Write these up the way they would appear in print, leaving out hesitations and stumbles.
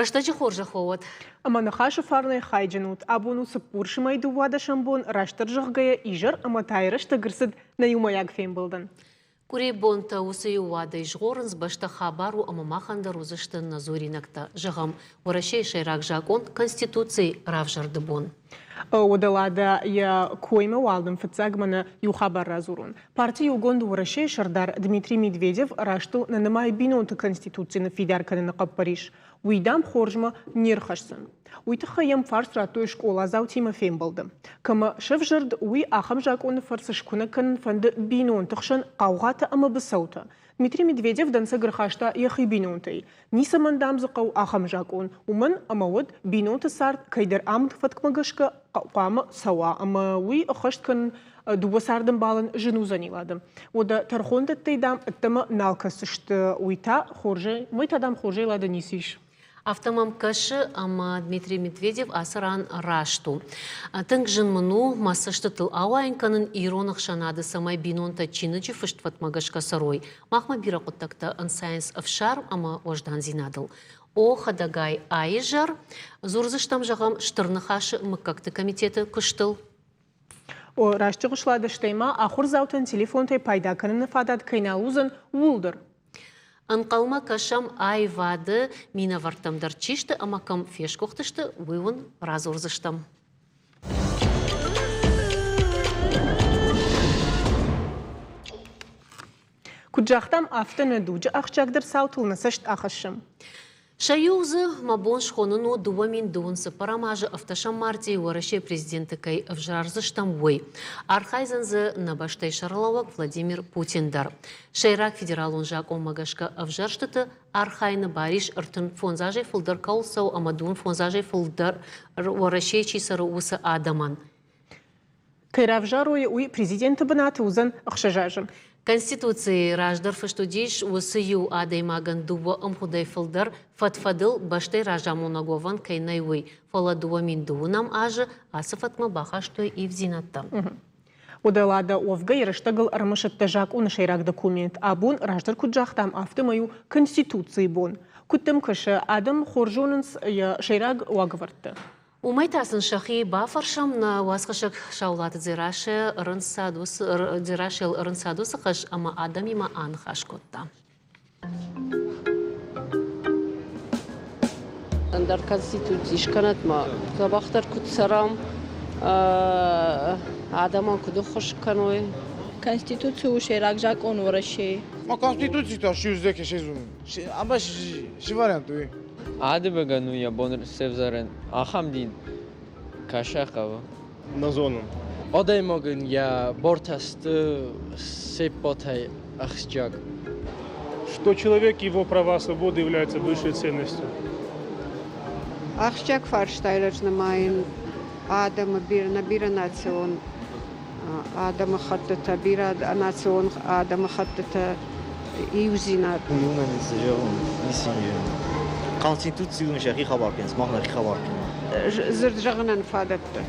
Рӕстӕджы хорзӕх уӕ уӕд! Ӕмӕ ныхасы фарнӕй хайджын ут. Абон у цыппурсы мӕй дыууадӕсӕм бон, растдӕр зӕгъгӕйӕ, изӕр ӕмӕ та йӕ рӕстӕг ӕрцыд нӕ иумӕйаг фембӕлдӕн. Къуырийы бонтӕ уыцы иу уадӕй згъорынц, бӕстӕ хабар у ӕмӕ махӕн дӕр уыдзысты нӕ дзуринӕгтӕ. Зӕгъӕм, Уӕрӕсейы сӕйраг закъон Конституцийы равзӕрды бон. Уӕдӕ йӕ коймӕ уал дын фыццаг мӕнӕ иу хабар радзурон. Парти Иугонд Уӕрӕсейы сӕрдар Дмитрий Медведев растыл нӕ нымайы бинонты конституци ныффидар кӕныны хъӕппӕрис. Уый, дам, хорзмӕ не рхӕсдзӕн. Уый тыххӕй йӕм фарст радтой скъоладзаутимӕ фембӕлды. Кӕмӕ сӕвзӕрд, уый ахӕм закъоны фӕрцы скуынӕг кӕнын фӕнды бинонты хсӕн хъаугъатӕ ӕмӕ быцӕутӕ. Дмитрий Медведев дӕнцӕг ӕрхаста йӕхи бинонтӕй. Ницӕмӕн, дам, дзы хъӕуы ахӕм закъон, уымӕн ӕмӕ уӕд бинонты цард кӕйдӕр амынд фӕткмӕ гӕсгӕ хъуамӕ цӕуа ӕмӕ уый ӕххӕст кӕнын дыууӕ цардӕмбалӕн зын уыдзӕни лады. Уӕдӕ тӕрхондӕттӕй, дам, ӕддӕмӕ нал кӕсдзысты, уый та хорзӕй, уый та, дам, хорзӕй лады ницы ис. Афтӕ мӕм кӕсы, ӕмӕ Дмитрий Медведев ацы ран раст у. Тынг зын мын у мӕ цӕстытыл ауайын кӕнын ирон ӕхсӕнады, цӕмӕй бинонтӕ чиныджы фыстфӕтмӕ гӕсгӕ цӕрой. Махмӕ бирӕ хъуыддӕгтӕ ӕнцайынц ӕфсарм ӕмӕ уӕздандзинадыл. О, хӕдӕгай, аизӕр дзурдзыстӕм, зӕгъӕм, Стыр Ныхасы мыггӕгты комитеты куыстыл. О, раст зӕгъыс, Лада, стӕй ма ахуырдзаутӕн телефонтӕй пайда кӕныны фадат кӕй нал уыдзӕн, ууыл дӕр. Ӕнхъӕлмӕ кӕсӕм аивады минӕвӕрттӕм дӕр чи сты ӕмӕ кӕм фесгуыхтысты, уый уын радзурдзыстӕм. Куыд загътам, афтӕ нӕ дуджы ахсджиагдӕр цаутыл нӕ цӕст ахӕссӕм. Сӕ иу дзы мӕ бон схонын у 2000 цыппӕрӕм азы ӕвдӕсӕм мартъийы Уӕрӕсейы президенты кӕй ӕвзардзыстӕм, уый. Архайдзӕн дзы нӕ бӕстӕйы сӕргълӕууӕг Владимир Путин дӕр. Сӕйраг федералон закъонмӕ гӕсгӕ ӕвзӕрстыты архайыны бар ис 35 азӕй фылдӕр кӕуыл цӕуы ӕмӕ 25 азӕй фылдӕр Уӕрӕсейы чи цӕры, уыцы адӕмӕн. Кӕй равзарой, уый президенты бынаты уыдзӕн ӕхсӕз азы. Конституцийы раздӕр фыст уыдис, уыцы иу адӕймагӕн дыууӕ ӕмгъуыдӕй фылдӕр фӕд-фӕдыл бӕстӕйы разамонӕг уӕвӕн кӕй нӕй, уый. Фӕлӕ 2002 азы ацы фӕткмӕ бахастой ивдзинӕдтӕ. Уӕдӕ уӕвгӕ йӕ рӕстӕгыл ӕрымысыдтӕ закъоны сӕйраг документ. Абон, раздӕр куыд загътам, афтӕмӕй у Конституцийы бон. Куыд дӕм кӕсы, адӕм хорз зонынц йӕ сӕйраг уагӕвӕрдтӕ? Уымӕй та сын сӕхи бафӕрсӕм нӕ уацхӕссӕг Саулаты Дзерассӕ ӕрынцад уыцы Дзерассӕйыл ӕрынцад уыцы хӕс ӕмӕ адӕмимӕ аныхас кодта. Ӕндӕр конституци скӕнӕт ма дзӕбӕхдӕр куыд цӕрӕм, адӕмӕн куыд ӕххуыс кӕной. Конституци у сӕйраг закъон Уӕрӕсейы. Ма конституци та сюзде сезон. Ама ши вариант уый. Адӕймагӕн у йӕ бон сӕвзӕрын ахӕм дин, кӕсӕ хъӕуы. Нӕ зонын. Адӕймагӕн йӕ бартӕ сты се ппӕтӕй ахсджиаг. Что человек и его права свободы являются высшей ценностью. Ахсджиаг фарстайыл ӕз нымайын адӕмы нӕ бирӕнацион адӕмыхӕттытӕ, бирӕ национ адӕмыхӕттытӕ иудзинад. Уымӕн ницы зӕгъон, ницы зӕгъон. Конституци сӕхи хабар кӕнынц, мах нӕхи хабар кӕнӕм. Дзырд зӕгъынӕн фадӕттӕ.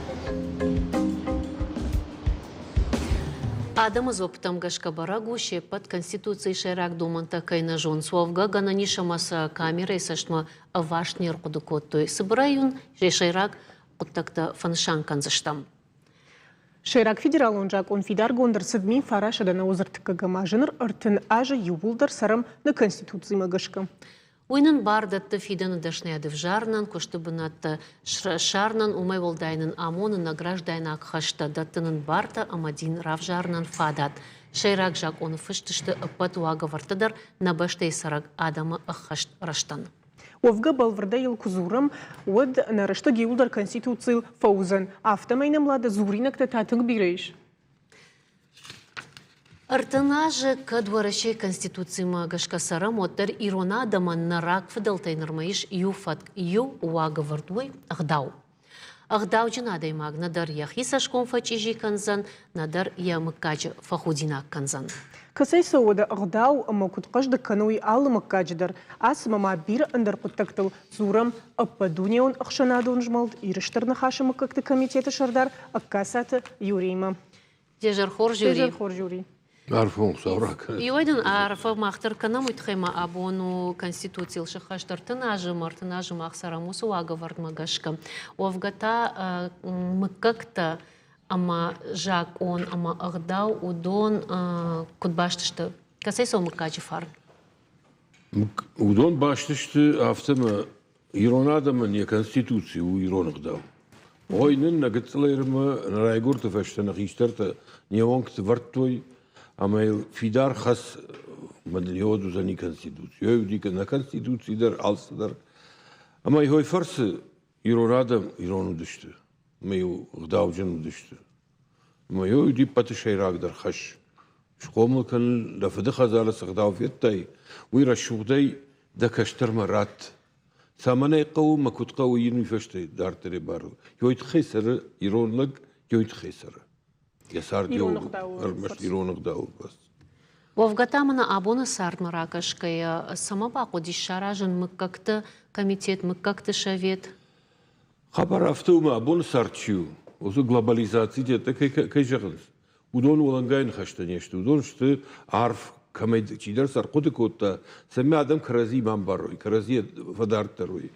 Адӕмы дзуӕппытӕм гӕсгӕ бӕрӕг у, се ппӕт Конституцийы сӕйраг домӕнтӕ кӕй нӕ зонынц. Уӕвгӕ, гӕнӕн ис ӕмӕ сӕ камерӕйы цӕстмӕ ӕваст не рхъуыды кодтой. Цыбырӕй уын йӕ сӕйраг хъуыддӕгтӕ фӕнысан кӕндзыстӕм. Сӕйраг федералон закъон фидаргонд ӕрцыд 1900 ӕртыккӕгӕм азы ныр 30 азы иууылдӕр цӕрӕм нӕ Конституцимӕ гӕсгӕ. Уый нын бар дӕтты фидӕны дӕсныйад ӕвзарынӕн, куысты бынӕттӕ ссарынӕн, уымӕй уӕлдай нын амоны нӕ граждайнаг хӕстӕ, дӕтты нын бартӕ ӕмӕ дин равзарынӕн фадат. Сӕйраг закъоны фыст сты ӕппӕт уагӕвӕрдтӕ дӕр нӕ бӕстӕйы цӕрӕг адӕмы ӕххӕст рӕзтӕн. Уӕвгӕ, бӕлвырдӕй йыл куы дзурӕм, уӕд нӕ рӕстӕг иууылдӕр Конституцийыл фӕуыдзӕн. Афтӕмӕй нӕм Лада дзуринӕгтӕ та тынг бирӕ ис. 30 азы кӕд Уӕрӕсейы Конституцимӕ гӕсгӕ цӕрӕм, уӕддӕр ирон адӕмӕн нӕ рагфыдӕлтӕй нырмӕ ис иу фӕтк, иу уагӕвӕрд, уый ӕгъдау. Ӕгъдауджын адӕймаг нӕдӕр йӕхи цӕсгом фӕчъизи кӕндзӕн, нӕдӕр йӕ мыггаджы фӕхудинаг кӕндзӕн. Кӕцӕй цӕуы уӕдӕ ӕгъдау ӕмӕ куыд хъӕздыг кӕны уый алы мыггаджы дӕр, ацы ӕмӕ ма бирӕ ӕндӕр хъуыддӕгтыл дзурӕм ӕппӕтдунеон ӕхсӕнадон змӕлд Иры Стыр Ныхасы мыггӕгты комитеты сӕрдар Ӕгкацаты Юриимӕ. Де зӕр хорз, Юрий. Де зӕр хорз, Юрий. Арфӕ Хуыцау ракӕнӕд. Иуӕй дын арфӕ мах дӕр кӕнӕм, уый тыххӕй ма абон у Конституцийыл сыххӕст 30 азы, ӕмӕ 30 азы мах цӕрӕм уыцы уагӕвӕрдмӕ гӕсгӕ. Уӕвгӕ та мыггӕгтӕ ӕмӕ закъон ӕмӕ ӕгъдау уыдон куыд баст сты? Кӕцӕй цӕуы мыггаджы фарн? Уыдон баст сты афтӕ ӕмӕ ирон адӕмӕн йӕ конституци у ирон ӕгъдау. Ой, нын нӕ гыццылӕй нырмӕ нӕ райгуырды фӕстӕ нӕ хистӕртӕ не уӕнгты вӕрдтой ӕмӕ йыл фидар хӕц ӕмӕ дын йод уыдзӕни конституци. Ой уыди нӕ конституци дӕр, алцыдӕр. Ӕмӕ йой фӕрцы ирон адӕм ирон уыдысты ӕмӕ-иу ӕгъдауджын уыдысты. Ӕмӕ йой уыди ппӕты сӕйрагдӕр хӕс. Схъомыл кӕнын дӕ фыды хӕдзары цы ӕгъдау федтай, уый рӕсугъдӕй дӕ кӕстӕрмӕ ратт. Цӕмӕн ӕй хъӕуы мӕ куыд хъӕуы йын уый фӕстӕ дарддӕр йӕ бар у. Йой тыххӕй цӕры ирон лӕг, йой тыххӕй цӕры. Йӕ цард ӕрмӕст ирон ӕгъдауы бӕрц. Уӕвгӕ та мӕнӕ абоны цардмӕ ракӕсгӕйӕ, цӕмӕ бахъуыдис саразын мыггӕгты комитет, мыггӕгты совет? Хабар афтӕ у, мӕ абоны цард чи у, уыцы глобализаци дӕттӕ кӕй зӕгъынц, уыдон уӕлӕнгай ныхӕстӕ не сты. Уыдон сты арф, кӕмӕй чидӕр сӕ ӕрхъуыды кодта, цӕмӕй адӕм кӕрӕдзи ма ӕмбарой, кӕрӕдзийӕ фӕдарддӕр уой.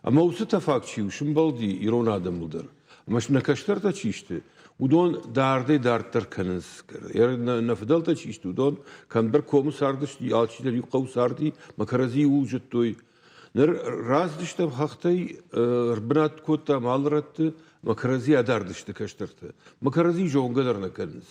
Ӕмӕ уыцы тӕфаг чи у, сымбӕлди ирон адӕмыл дӕр. Ӕмӕ нӕ кӕстӕртӕ чи сты, уыдон дардӕй дарддӕр кӕнынц. Нӕ фыдӕлтӕ чи сты, уыдон кӕмдӕр комы цардысты, алчидӕр иу хъӕуы царди, мӕ кӕрӕдзийы ууыл зыдтой. Ныр рацыдыстӕм хӕхтӕй, ӕрбынат кодтам алы рӕтты, мӕ кӕрӕдзи адард сты кӕстӕртӕ. Мӕ кӕрӕдзи зонгӕ дӕр нӕ кӕнынц.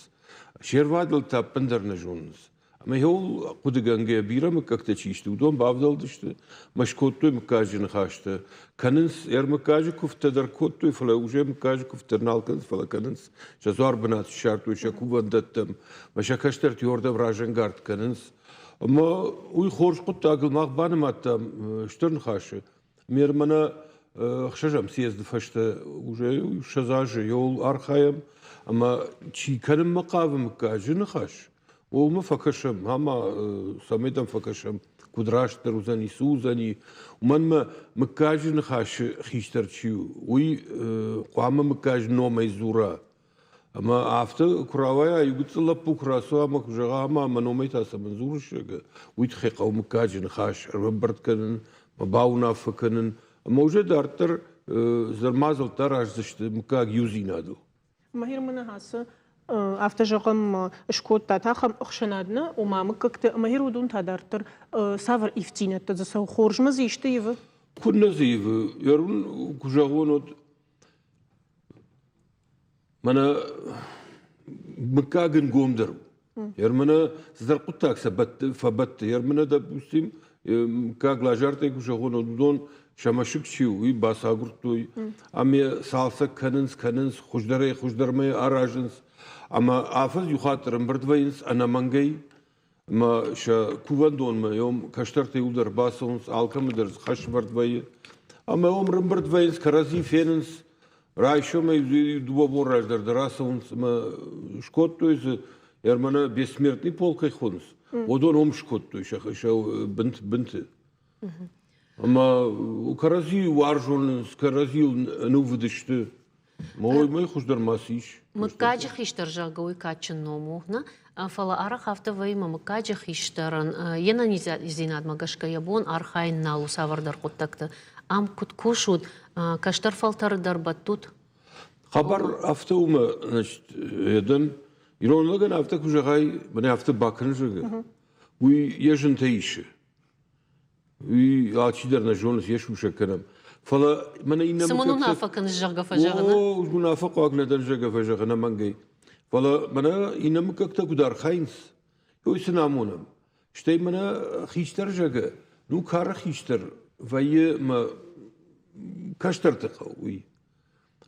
Се рвадӕлтӕ ӕппындӕр нӕ зонынц. Ӕмӕ иуыл хъуыдыгӕнгӕ бирӕ мыггӕгтӕ чи сты, уыдон бавдӕлдысты мӕ скодтой мыггаджы ныхӕстӕ. Кӕнынц, ӕрмыггаджы куывдтӕ дӕр кодтой, фӕлӕ уже мыггаджы куывдтӕ нал кӕнынц, фӕлӕ кӕнынц. Сӕ дзуар бынат ссардтой сӕ кувӕндӕттӕм, мӕ сӕ кӕстӕрты иуӕрдӕм разӕнгард кӕнынц. Ӕмӕ уый хорз хъуыддагыл мах банымадтам стыр ныхасы. Ме рмӕнӕ ӕхсӕзӕм съезды фӕстӕ уже 20 азы йыл архайӕм, ӕмӕ чи кӕнынмӕ хъавы мыггаджы ныхас, уымӕ фӕкӕсӕм, ӕмӕ цӕмӕй дӕм фӕкӕсӕм, куыд растдӕр уыдзӕни, цы уыдзӕни. Уымӕн мӕ мыггаджы ныхасы хистӕр чи у, уый хъуамӕ мыггаджы номӕй дзура. Ӕмӕ афтӕ куы рауайа, иу гыццыл лӕппу куы рацӕуа ӕмӕ куы зӕгъа, ӕмӕ мӕ номӕй та цӕмӕн дзурыс, зӕгъгӕ, уый тыххӕй хъӕуы мыггаджы ныхас ӕрбамбырд кӕнын, бауынаффӕ кӕнын, ӕмӕ уже дарддӕр мадзӕлттӕ араздзысты мыггаг иудзинадыл. Махир мын ацы афтӕ зӕгъӕм, скодта ахӕм ӕхсӕнад нӕ, ома мыггӕгты ӕмӕ уыдон та дарддӕр цавӕр ивддзинӕдтӕ дзы цӕуы, хорзмӕ дзы исты ивы? Куыннӕ дзы ивы? Ерун, куы зӕгъон, уӕд мӕнӕ мыггаг ӕнгомдӕр у. Ермӕнӕ цыдӕр хъуыддаг сӕ фӕбӕтты. Ермӕнӕ, допустим, мыггаг Лазартӕй куы зӕгъон, уыдон сӕ мӕсыг чи у, уый бацагуырдтой. Ӕмӕ цалцӕг кӕнынц, кӕнынц, хуыздӕрӕй хуыздӕрмӕ аразынц. Ӕмӕ афӕдз иу хатт ӕрӕмбырд вӕййынц ӕнӕмӕнгӕй. Ӕмӕ сӕ кувӕндонмӕ йом кӕстӕртӕ иуылдӕр бацӕуынц, алкӕмӕ дӕр хӕсвӕрд вӕййы. Ӕмӕ уым рымбырд вӕййынц, кӕрӕдзи фенынц. Райсомӕй дыууӕ бон раздӕр дӕр ацӕуынц ӕмӕ скодтой дзы, ӕрмӕнӕ бессмертный полк кӕй хонынц, уыдон уым скодтой сӕ бынты. Ӕмӕ кӕрӕдзи уарзонынц, кӕрӕдзийыл ӕнувыд сты. Мой хуыздӕр ма цы ис? Мыггаджы хистӕр, зӕгъгӕ, уый кадджын ном у, нӕ? Фӕлӕ арӕх афтӕ вӕййы, мӕ мыггаджы хистӕрӕн йе нӕниздзинадмӕ гӕсгӕ йӕ бон архайын нал у цавӕрдӕр хъуыддӕгты. Ам куыд кусут, кӕстӕр фӕлтӕры дӕр бӕттут? Хабар афтӕ у, мӕ, значит, дӕн ирон лӕгӕн афтӕ куы зӕгъай, мӕнӕ афтӕ бакӕн, зӕгъгӕ, уый йӕ зынтӕ исы. Уый алчидӕр нӕ зоны, йе сусӕг кӕнӕм. Фӕлӕ мӕнӕ иннӕ Цы мын уынаффӕ кӕныс, зӕгъгӕ, фӕзӕгъыны? О, уынаффӕ хъуаг нӕ дӕн, зӕгъгӕ, фӕзӕгъын ӕнӕмӕнгӕй. Фӕлӕ мӕнӕ иннӕ мыггӕгтӕ куыд архайынц, уый сын амонӕм. Стӕй мӕнӕ хистӕр, зӕгъгӕ, ну кары хистӕр вӕййы мӕ кӕстӕрты хъӕу, уый.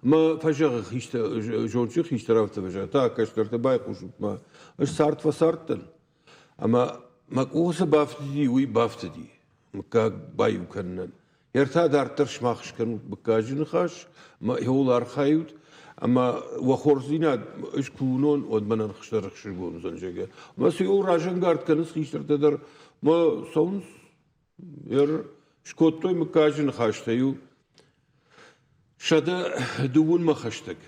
Мӕ фӕзӕгъы хистӕр, зондджын хистӕр афтӕ фӕзӕгъы, та кӕстӕртӕ байхъусут ма, ӕз цард фӕцардтӕн. Ӕмӕ мӕ къухы цы бафтыди, уый бафтыди мыггаг баиу кӕнынӕн. Ӕртӕ дарддӕр сымах скӕнут мыггаджы ныхас, мӕ иуыл архайут, ӕмӕ уӕ хорздзинад ӕз куы уынон, уӕд мӕнӕн хистӕр ӕхсызгон уыдзӕн, зӕгъгӕ. Ӕмӕ цы иуыл разӕнгард кӕнынц хистӕртӕ дӕр, мӕ цӕуынц, скодтой мыггаджы ныхӕстӕ иу 120-мӕ хӕстӕг.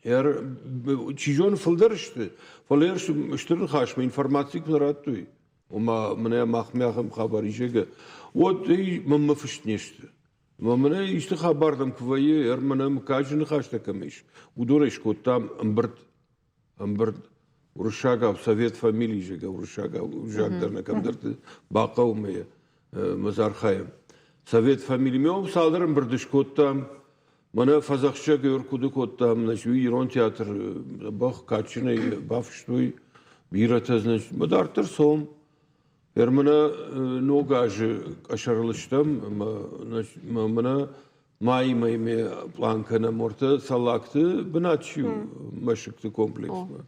Чи зоны, фылдӕр сты, фӕлӕ стыр ныхасмӕ информаци куы нӕ радтой, ома мӕнӕ махмӕ ахӕм хабар ис, зӕгъгӕ, уӕд ӕй мӕнмӕ фыст не сты. Ӕмӕ мӕнӕ исты хабар дӕм куы вӕййы, ӕрмӕнӕ мыггаджы ныхӕстӕ кӕм ис, уыдонӕй скодтам ӕмбырд. Ӕмбырд уырыссагау совет фамилий, зӕгъгӕ, уырыссагау ӕвзаг дӕр нӕ кӕмдӕрты бахъӕуы мӕ мӕ архайӕм. Совет фамилий ме цалдӕр ӕмбырды скодтам. Мӕнӕ фӕдзӕхсӕг ӕрхъуыды кодтам, значит, ирон театр бӕх кадджынӕй бафыстой бирӕтӕ, значит, мӕ дарддӕр цом. Мӕнӕ ног азы къӕсӕрыл стӕм, мӕнӕ майы мӕймӕ пълан кӕнӕм уӕртӕ Цӕллагты бынат чи у, мӕсыгты комплексмӕ.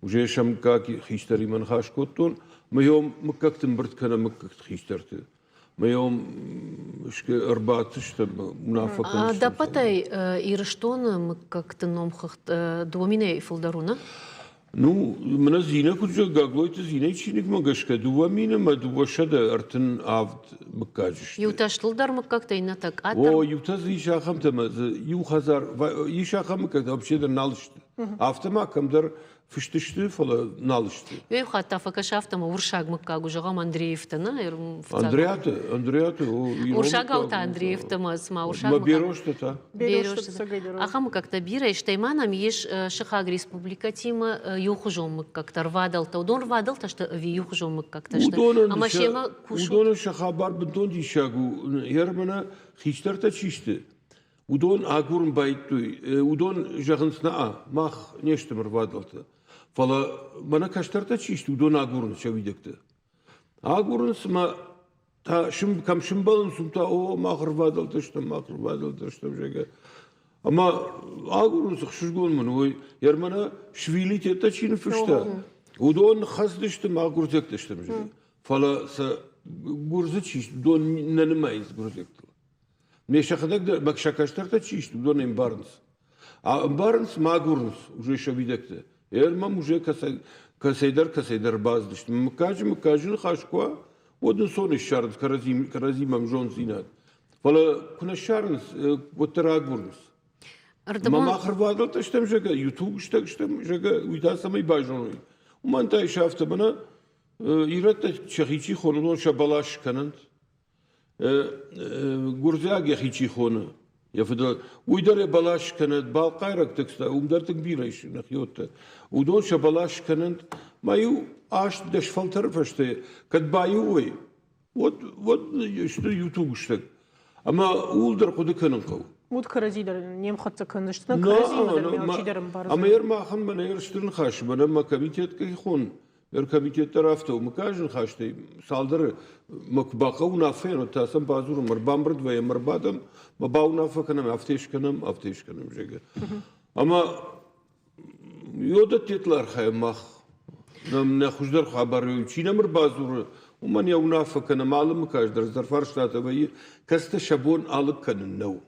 Уже сӕ мыггаг хистӕримӕ ныхас кодтон, мӕ йӕм мыггӕгты ӕмбырд кӕнӕм мыггӕгты хистӕрты. Мӕ йӕм ӕрбадтыстӕм, уынаффӕ кӕныстӕм. Дӕппӕтӕй Ирыстоны мыггӕгты номхыгъд 2000-ӕй фылдӕр у, нӕ? Ну, мӕнӕ Зинӕ куыд зӕгъы, Гаглойты Зинӕйы чиныгмӕ гӕсгӕ 2237 мыггаджы сты. Иутӕ стылдӕр мыггӕгтӕ, иннӕтӕ къаддӕр. О, иутӕ дзы ис ахӕмтӕ, ӕмӕ дзы иу хӕдзар, ис ахӕм мыггӕгтӕ, вообще дӕр нал сты. Афтӕ ма кӕмдӕр фыст сты, фӕлӕ нал сты. Иу хатт та фӕкӕс афтӕ, ӕмӕ уырыссаг мыггаг у, зӕгъӕм, Андреевтӕ, нӕ? Андреаты, Андреаты, о. Уырыссагау та Андреевтӕ, ӕмӕ цыма уырыссаг мыггаг. Берозтӕ та? Берозтӕ. Ахӕм мыггӕгтӕ бирӕ, стӕй ма нӕм ис сыхаг республикӕтимӕ иухуызон мыггӕгтӕ, рвадӕлтӕ. Уыдон рвадӕлтӕ сты ӕви иухуызон мыггӕгтӕ сты? Ӕмӕ семӕ кусут? Уыдонӕн сӕ хабар бынтон диссаг у. Ермӕнӕ хистӕртӕ чи сты, Уыдон агурын байдыдтой, уыдон зӕгъынц, нӕ, мах не стӕм ӕрвадӕлтӕ. Фӕлӕ мӕнӕ кӕстӕртӕ чи сты, уыдон агурынц сӕ уидӕгтӕ. Агурынц ӕмӕ та кӕм сымбӕлынц, уым та, о, мах ӕрвадӕлтӕ стӕм, мах ӕрвадӕлтӕ стӕм, зӕгъгӕ. Ӕмӕ агурынц ӕхсызгон мын уый. Ермӕнӕ швилитеттӕ чи ныффыста, уыдон хӕцдысты, мах гуырдзиӕгтӕ стӕм, зӕгъгӕ. Фӕлӕ сӕ гуырдзы чи сты, уыдон нӕ нымайынц гуырдзиӕгтыл. Ме сӕхӕдӕг дӕр, мӕ сӕ кӕстӕртӕ чи сты, уыдон ӕмбарынц. Ӕмбарынц, ма агурынц уже сӕ уидӕгтӕ. Ӕрмӕм уже кӕцӕйдӕр кӕцӕйдӕр бацыдысты. Мыггаджы мыггаджы ныхас куы уа, уӕд ӕнцон ссарынц кӕрӕдзи, кӕрӕдзимӕ ӕмзонддзинад. Фӕлӕ куы нӕ ссарынц, уӕддӕр агурынц. Ӕмӕ мах ӕрвадӕлтӕ стӕм, зӕгъгӕ, иу стӕг стӕм, зӕгъгӕ, уый та цӕмӕй базоной. Уымӕн та ис афтӕ, мӕнӕ ирӕттӕ сӕхи чи хоны, уыдон сӕ бӕлас скӕнынц. Гуырдзиаг йӕхи чи хоны, йӕ фыдӕл, уый дӕр йӕ бӕлас скӕнӕд, балхъайрӕгты уым дӕр тынг бирӕ ис нӕхиуӕттӕ. Уыдон сӕ бӕлас скӕнӕнт, ма иу 8-10 фӕлтӕры фӕстӕ кӕд баиу уой, уӕд, уӕд сты иу тугстӕг. Ӕмӕ ууыл дӕр хъуыды кӕнын хъӕуы. Уд кӕрӕдзи дӕр не мхӕццӕ кӕндзысты, нӕ кӕрӕдзимӕ дӕр алчидӕр ӕмбардзӕн. Ӕмӕ ӕрмахӕн мӕнӕ стыр ныхас, мӕнӕ мӕ комитет кӕй хонын, Комитет дӕр афтӕ у, мыггаджы ныхӕстӕй цалдӕры мӕ куы бахъӕуы уынаффӕйӕн, уӕд та сӕм бадзурӕм, ӕрбамбырд вӕййӕм, ӕрбадӕм, мӕ бауынаффӕ кӕнӕм, афтӕ скӕнӕм, афтӕ скӕнӕм, зӕгъгӕ. Ӕмӕ йодӕттетыл архайӕм мах. Нӕ хуыздӕр хабар чи нӕм ӕрбадзуры, уымӕн йӕ уынаффӕ кӕнӕм алы мыггаг дӕр ӕндӕр фарстатӕ вӕййы, кӕцытӕ сӕ бон алыг кӕнын нӕу.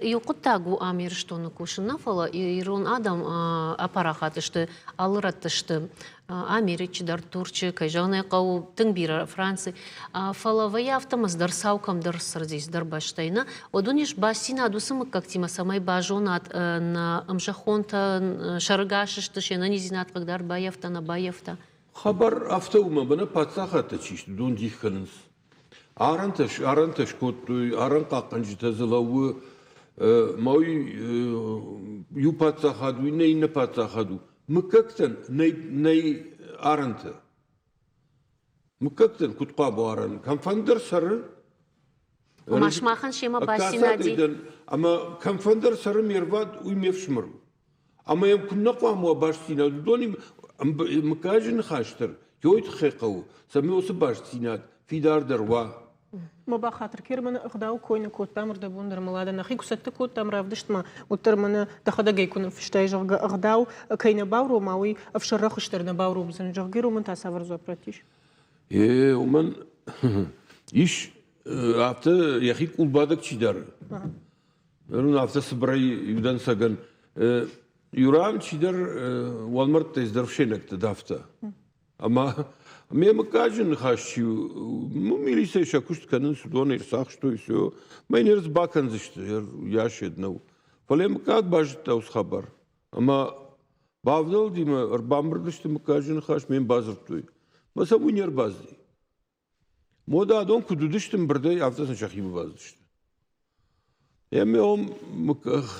Иу хъуыддаг у ам Ирыстоны кусын нӕ, фӕлӕ ирон адӕм апарахат сты, алы рӕтты сты. Америчы дӕр, Турчы, кӕй зӕгъын ӕй хъӕуы, тынг бирӕ Франци. Фӕлӕ вӕййы афтӕ ӕмӕ цыдӕр сау кӕмдӕр ссырди, цыдӕр бӕстӕй нӕ. Уӕд уын ис бастдзинад уыцы мыггӕгтимӕ, цӕмӕй базонат нӕ ӕмзӕххонтӕ сӕрыгас сты, се нӕниздзинад хъыгдард баййӕфта, нӕ баййӕфта. Хабар афтӕ у, мӕнӕ паддзахадтӕ чи сты, уыдон дих кӕнынц. Арӕнтӕ, арӕнтӕ скодтой, арӕнхъахъхъӕнджытӕ дзы лӕууы. Ма уый иу паддзахад у, иннӕ иннӕ паддзахад у. Мыггӕгтӕн нӕй, нӕй арӕнтӕ. Мыггӕгтӕн куыд хъуамӕ арӕн? Кӕмфӕндӕр цӕры. Ома сымахӕн семӕ бастдзинад и? Ӕмӕ кӕмфӕндӕр цӕры ме рвад, уый ме фсымӕр у. Ӕмӕ йӕм куыннӕ хъуамӕ уа бастдзинад, уыдонимӕ мыггаджы ныхас дӕр йой тыххӕй хъӕуы, цӕмӕй уыцы бастдзинад фидардӕр уа. Ма бахатыр, Керманы ӕгъдау кой нӕ кодтам ӕрдӕбон дӕр мӕлӕ нӕхи куы цӕттӕ кодтам равдыстмӕ, уӕддӕр мӕнӕ дӕхӕдӕг ӕй куы ныффыстай, зӕгъгӕ, ӕгъдау кӕй нӕ баурома, уый ӕфсӕррӕхыс дӕр нӕ бауромдзӕн, зӕгъгӕ, уымӕн та цавӕр дзуапп раттис? Е, уымӕн ис афтӕ йӕхи къулбадӕг чи дары. Ныр афтӕ цыбырӕй иу дӕнцӕгӕн Иран чидӕр уӕлмӕрдтӕй цыдӕр фсӕйнӕгтӕ давта. Ӕмӕ ме мыггаджы ныхас чи у, милицӕйы сӕ куыст кӕнынц, уыдон ӕрцахстой, все. Мӕ не бакӕндзысты, йасед нӕу. Фӕлӕ мыггаг базыдта уыцы хабар. Ӕмӕ бавдӕлди мӕ ӕрбамбырд сты мыггаджы ныхас, ме бадзырдтой. Мӕ сӕм уый не рбацыди. Мода адон куыд уыдысты мбырдӕй, афтӕ сын сӕхимӕ бацыдысты. Ӕмӕ уым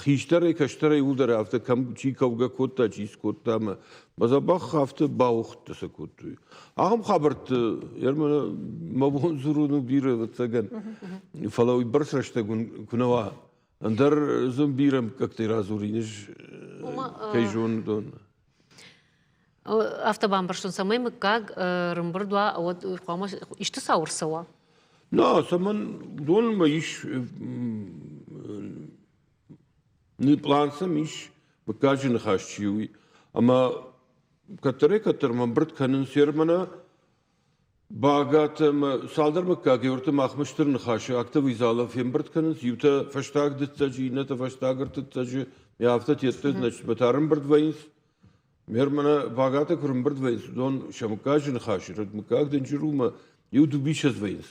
хистӕрӕй, кӕстӕрӕй иуылдӕр афтӕ кӕм чи кӕугӕ кодта, чи скодта ӕмӕ мӕ дзӕбӕх афтӕ бауыгъдтӕ сӕ кодтой. Ахӕм хабӕртты мӕ бон дзурын у бирӕ, ӕвӕццӕгӕн, фӕлӕ уыйбӕрц рӕстӕг куы нӕ уа, ӕндӕр дзы бирӕ мыггӕгтӕй радзурин ӕз, кӕй зонын, уыдон. Афтӕ бамбӕрстон, цӕмӕй мыггаг рымбырд уа, уӕд хъуамӕ исты цау ӕрцӕуа. На, цӕмӕн уыдонмӕ ис пълан сӕм ис, мыггаджы ныхас чи у, ӕмӕ кӕддӕрӕй-кӕддӕрмӕ ӕмбырд кӕнынц Ермана Багатӕ ӕмӕ цалдӕр мыггаги ӕртӕ махмӕ стыр ныхасы актовый залы фембырд кӕнынц, иутӕ фӕстаг дыццӕджы, иннӕтӕ фӕстаг ӕртыццӕджы, афтӕ тедты, значит, ӕрӕмбырд вӕййынц. Мер мӕнӕ Багатӕ куы рымбырд вӕййынц, уыдон сӕ мыггаджы ныхасы, мыггаг дынджыр у мӕ иу дубисӕдз вӕййынц.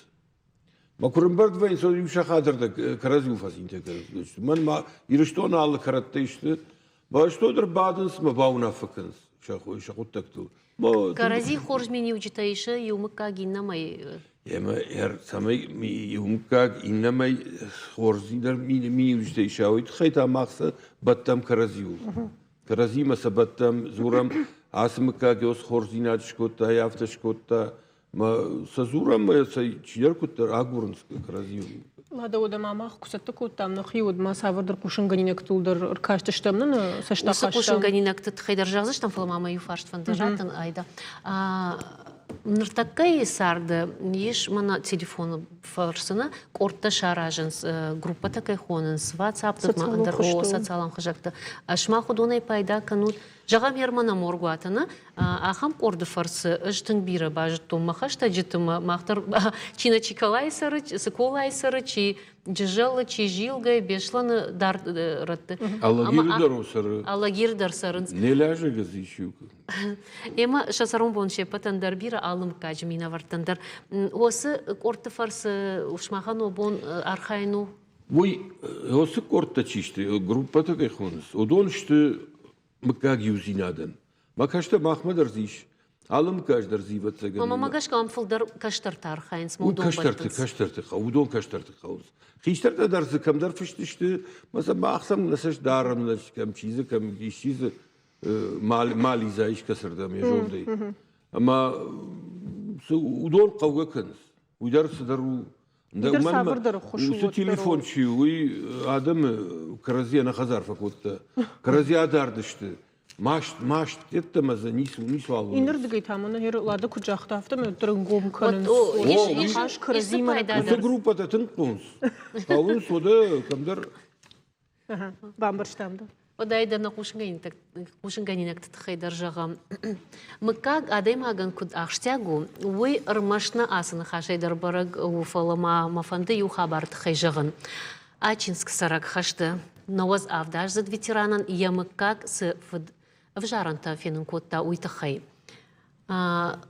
Мӕ куы рымбырд вӕййынц, уӕд иу сахатырдӕг кӕрӕдзиуыл фӕцинтӕ кӕнынц. Мӕн ма Ирыстоны алы кӕрӕттӕй сты. Бӕстон дӕр бадынц мӕ бауынаффӕ кӕнынц сӕ хъуыддӕгтыл. Кӕрӕдзи хорз миниуджытӕ исы иу мыггаг иннӕмӕй. Ӕмӕ цӕмӕй иу мыггаг иннӕмӕй хорздзинад миниуджытӕ иса, уый тыххӕй та мах сӕ бӕттӕм кӕрӕдзиуыл. Кӕрӕдзимӕ сӕ бӕттӕм, дзурӕм, ацы мыггаг ос хорздзинад скодта, афтӕ скодта. Мӕ сӕ дзурӕм ӕмӕ сӕ чидӕр куыддӕр агурынц кӕрӕдзиуыл. Лада, уӕдӕ ма мах куы цӕттӕ кодтам нӕхи, уӕд ма цавӕрдӕр хъусынгӕнинӕгтыл дӕр ӕркастыстӕм, нӕ цӕст Уыцы хъусынгӕнинӕгты тыххӕй дӕр зӕгъдзыстӕм, фӕлӕ ма мӕ иу фарст фӕнды раттын, Айда. Ныртӕккӕйы царды ис мӕнӕ телефоны фӕрцы нӕ къордтӕ саразынц, группӕтӕ кӕй хонынц, WhatsApp ӕндӕр социалон хызӕгты. Сымах уыдонӕй пайда кӕнут? Зӕгъӕм, Ермана Моргуатаны ахӕм къорды фӕрцы ӕз тынг бирӕ базыдтон мӕ хӕстӕджыты, мах дӕр чи нӕ Чиколайы цӕры, Цыколайы цӕры, чи Джызӕлы, чи Зилгӕйы, Беслӕны дард рӕтты. Алагиры дӕр цӕры. Алагиры дӕр цӕрынц. Не лӕжӕг ӕз ис Ӕмӕ сӕ цӕрӕнбон се ппӕтӕн дӕр бирӕ алы мыггаджы минӕвӕрттӕн дӕр. Уыцы къордты фӕрцы сымахӕн уӕ бон архайын у? Уый уыцы къордтӕ чи сты, группӕтӕ кӕй хонынц, уыдон сты мыггаг иудзинадӕн. Мӕ кӕстӕр махмӕ дӕр дзы ис. Алы мыггаг дӕр дзы ӕвӕццӕгӕн. Мамӕ гӕсгӕ ам фылдӕр кӕстӕртӕ архайынц, уыдон кӕстӕрты, кӕстӕрты хъӕуы, уыдон кӕстӕрты хъӕуынц. Хистӕртӕ дӕр дзы кӕмдӕр фыст сты, мӕ сӕ мах сӕм нӕ цӕст дарӕм, нӕ кӕм чи дзы, кӕм исчи дзы ма лидза искӕцырдӕм йӕ зондӕй. Ӕмӕ уыдон хъӕугӕ кӕнынц. Уый дӕр цыдӕр у. Уыцы телефон чи у, уый адӕмы кӕрӕдзийӕ нӕ хӕдзар фӕкодта. Кӕрӕдзи адард сты. Маст, маст йеддӕмӕ дзы ницы, ницуал у. Иннӕрдыгӕй та мӕнӕ Лада куыд загъта, афтӕмӕй уӕддӕр ӕнгом кӕнынц. Ныхас кӕрӕдзимӕ. Уыцы группӕтӕ тынг хъӕуынц. Хъӕуынц уӕдӕ кӕмдӕр. Бамбӕрстам дӕ. Уӕдӕй дӕр нӕ хъусынгӕнинӕгты тыххӕй дӕр зӕгъӕм. Мыггаг адӕймагӕн куыд ахсджиаг у, уый ӕрмӕст нӕ ацы ныхасӕй дӕр бӕрӕг у, фӕлӕ ма мӕ фӕнды иу хабары тыххӕй зӕгъын. Ачинск цӕрӕг хӕсты 97-аздзыд ветеранӕн йӕ мыггаг цы фыд ӕвзарӕнтӕ фенын кодта, уый тыххӕй.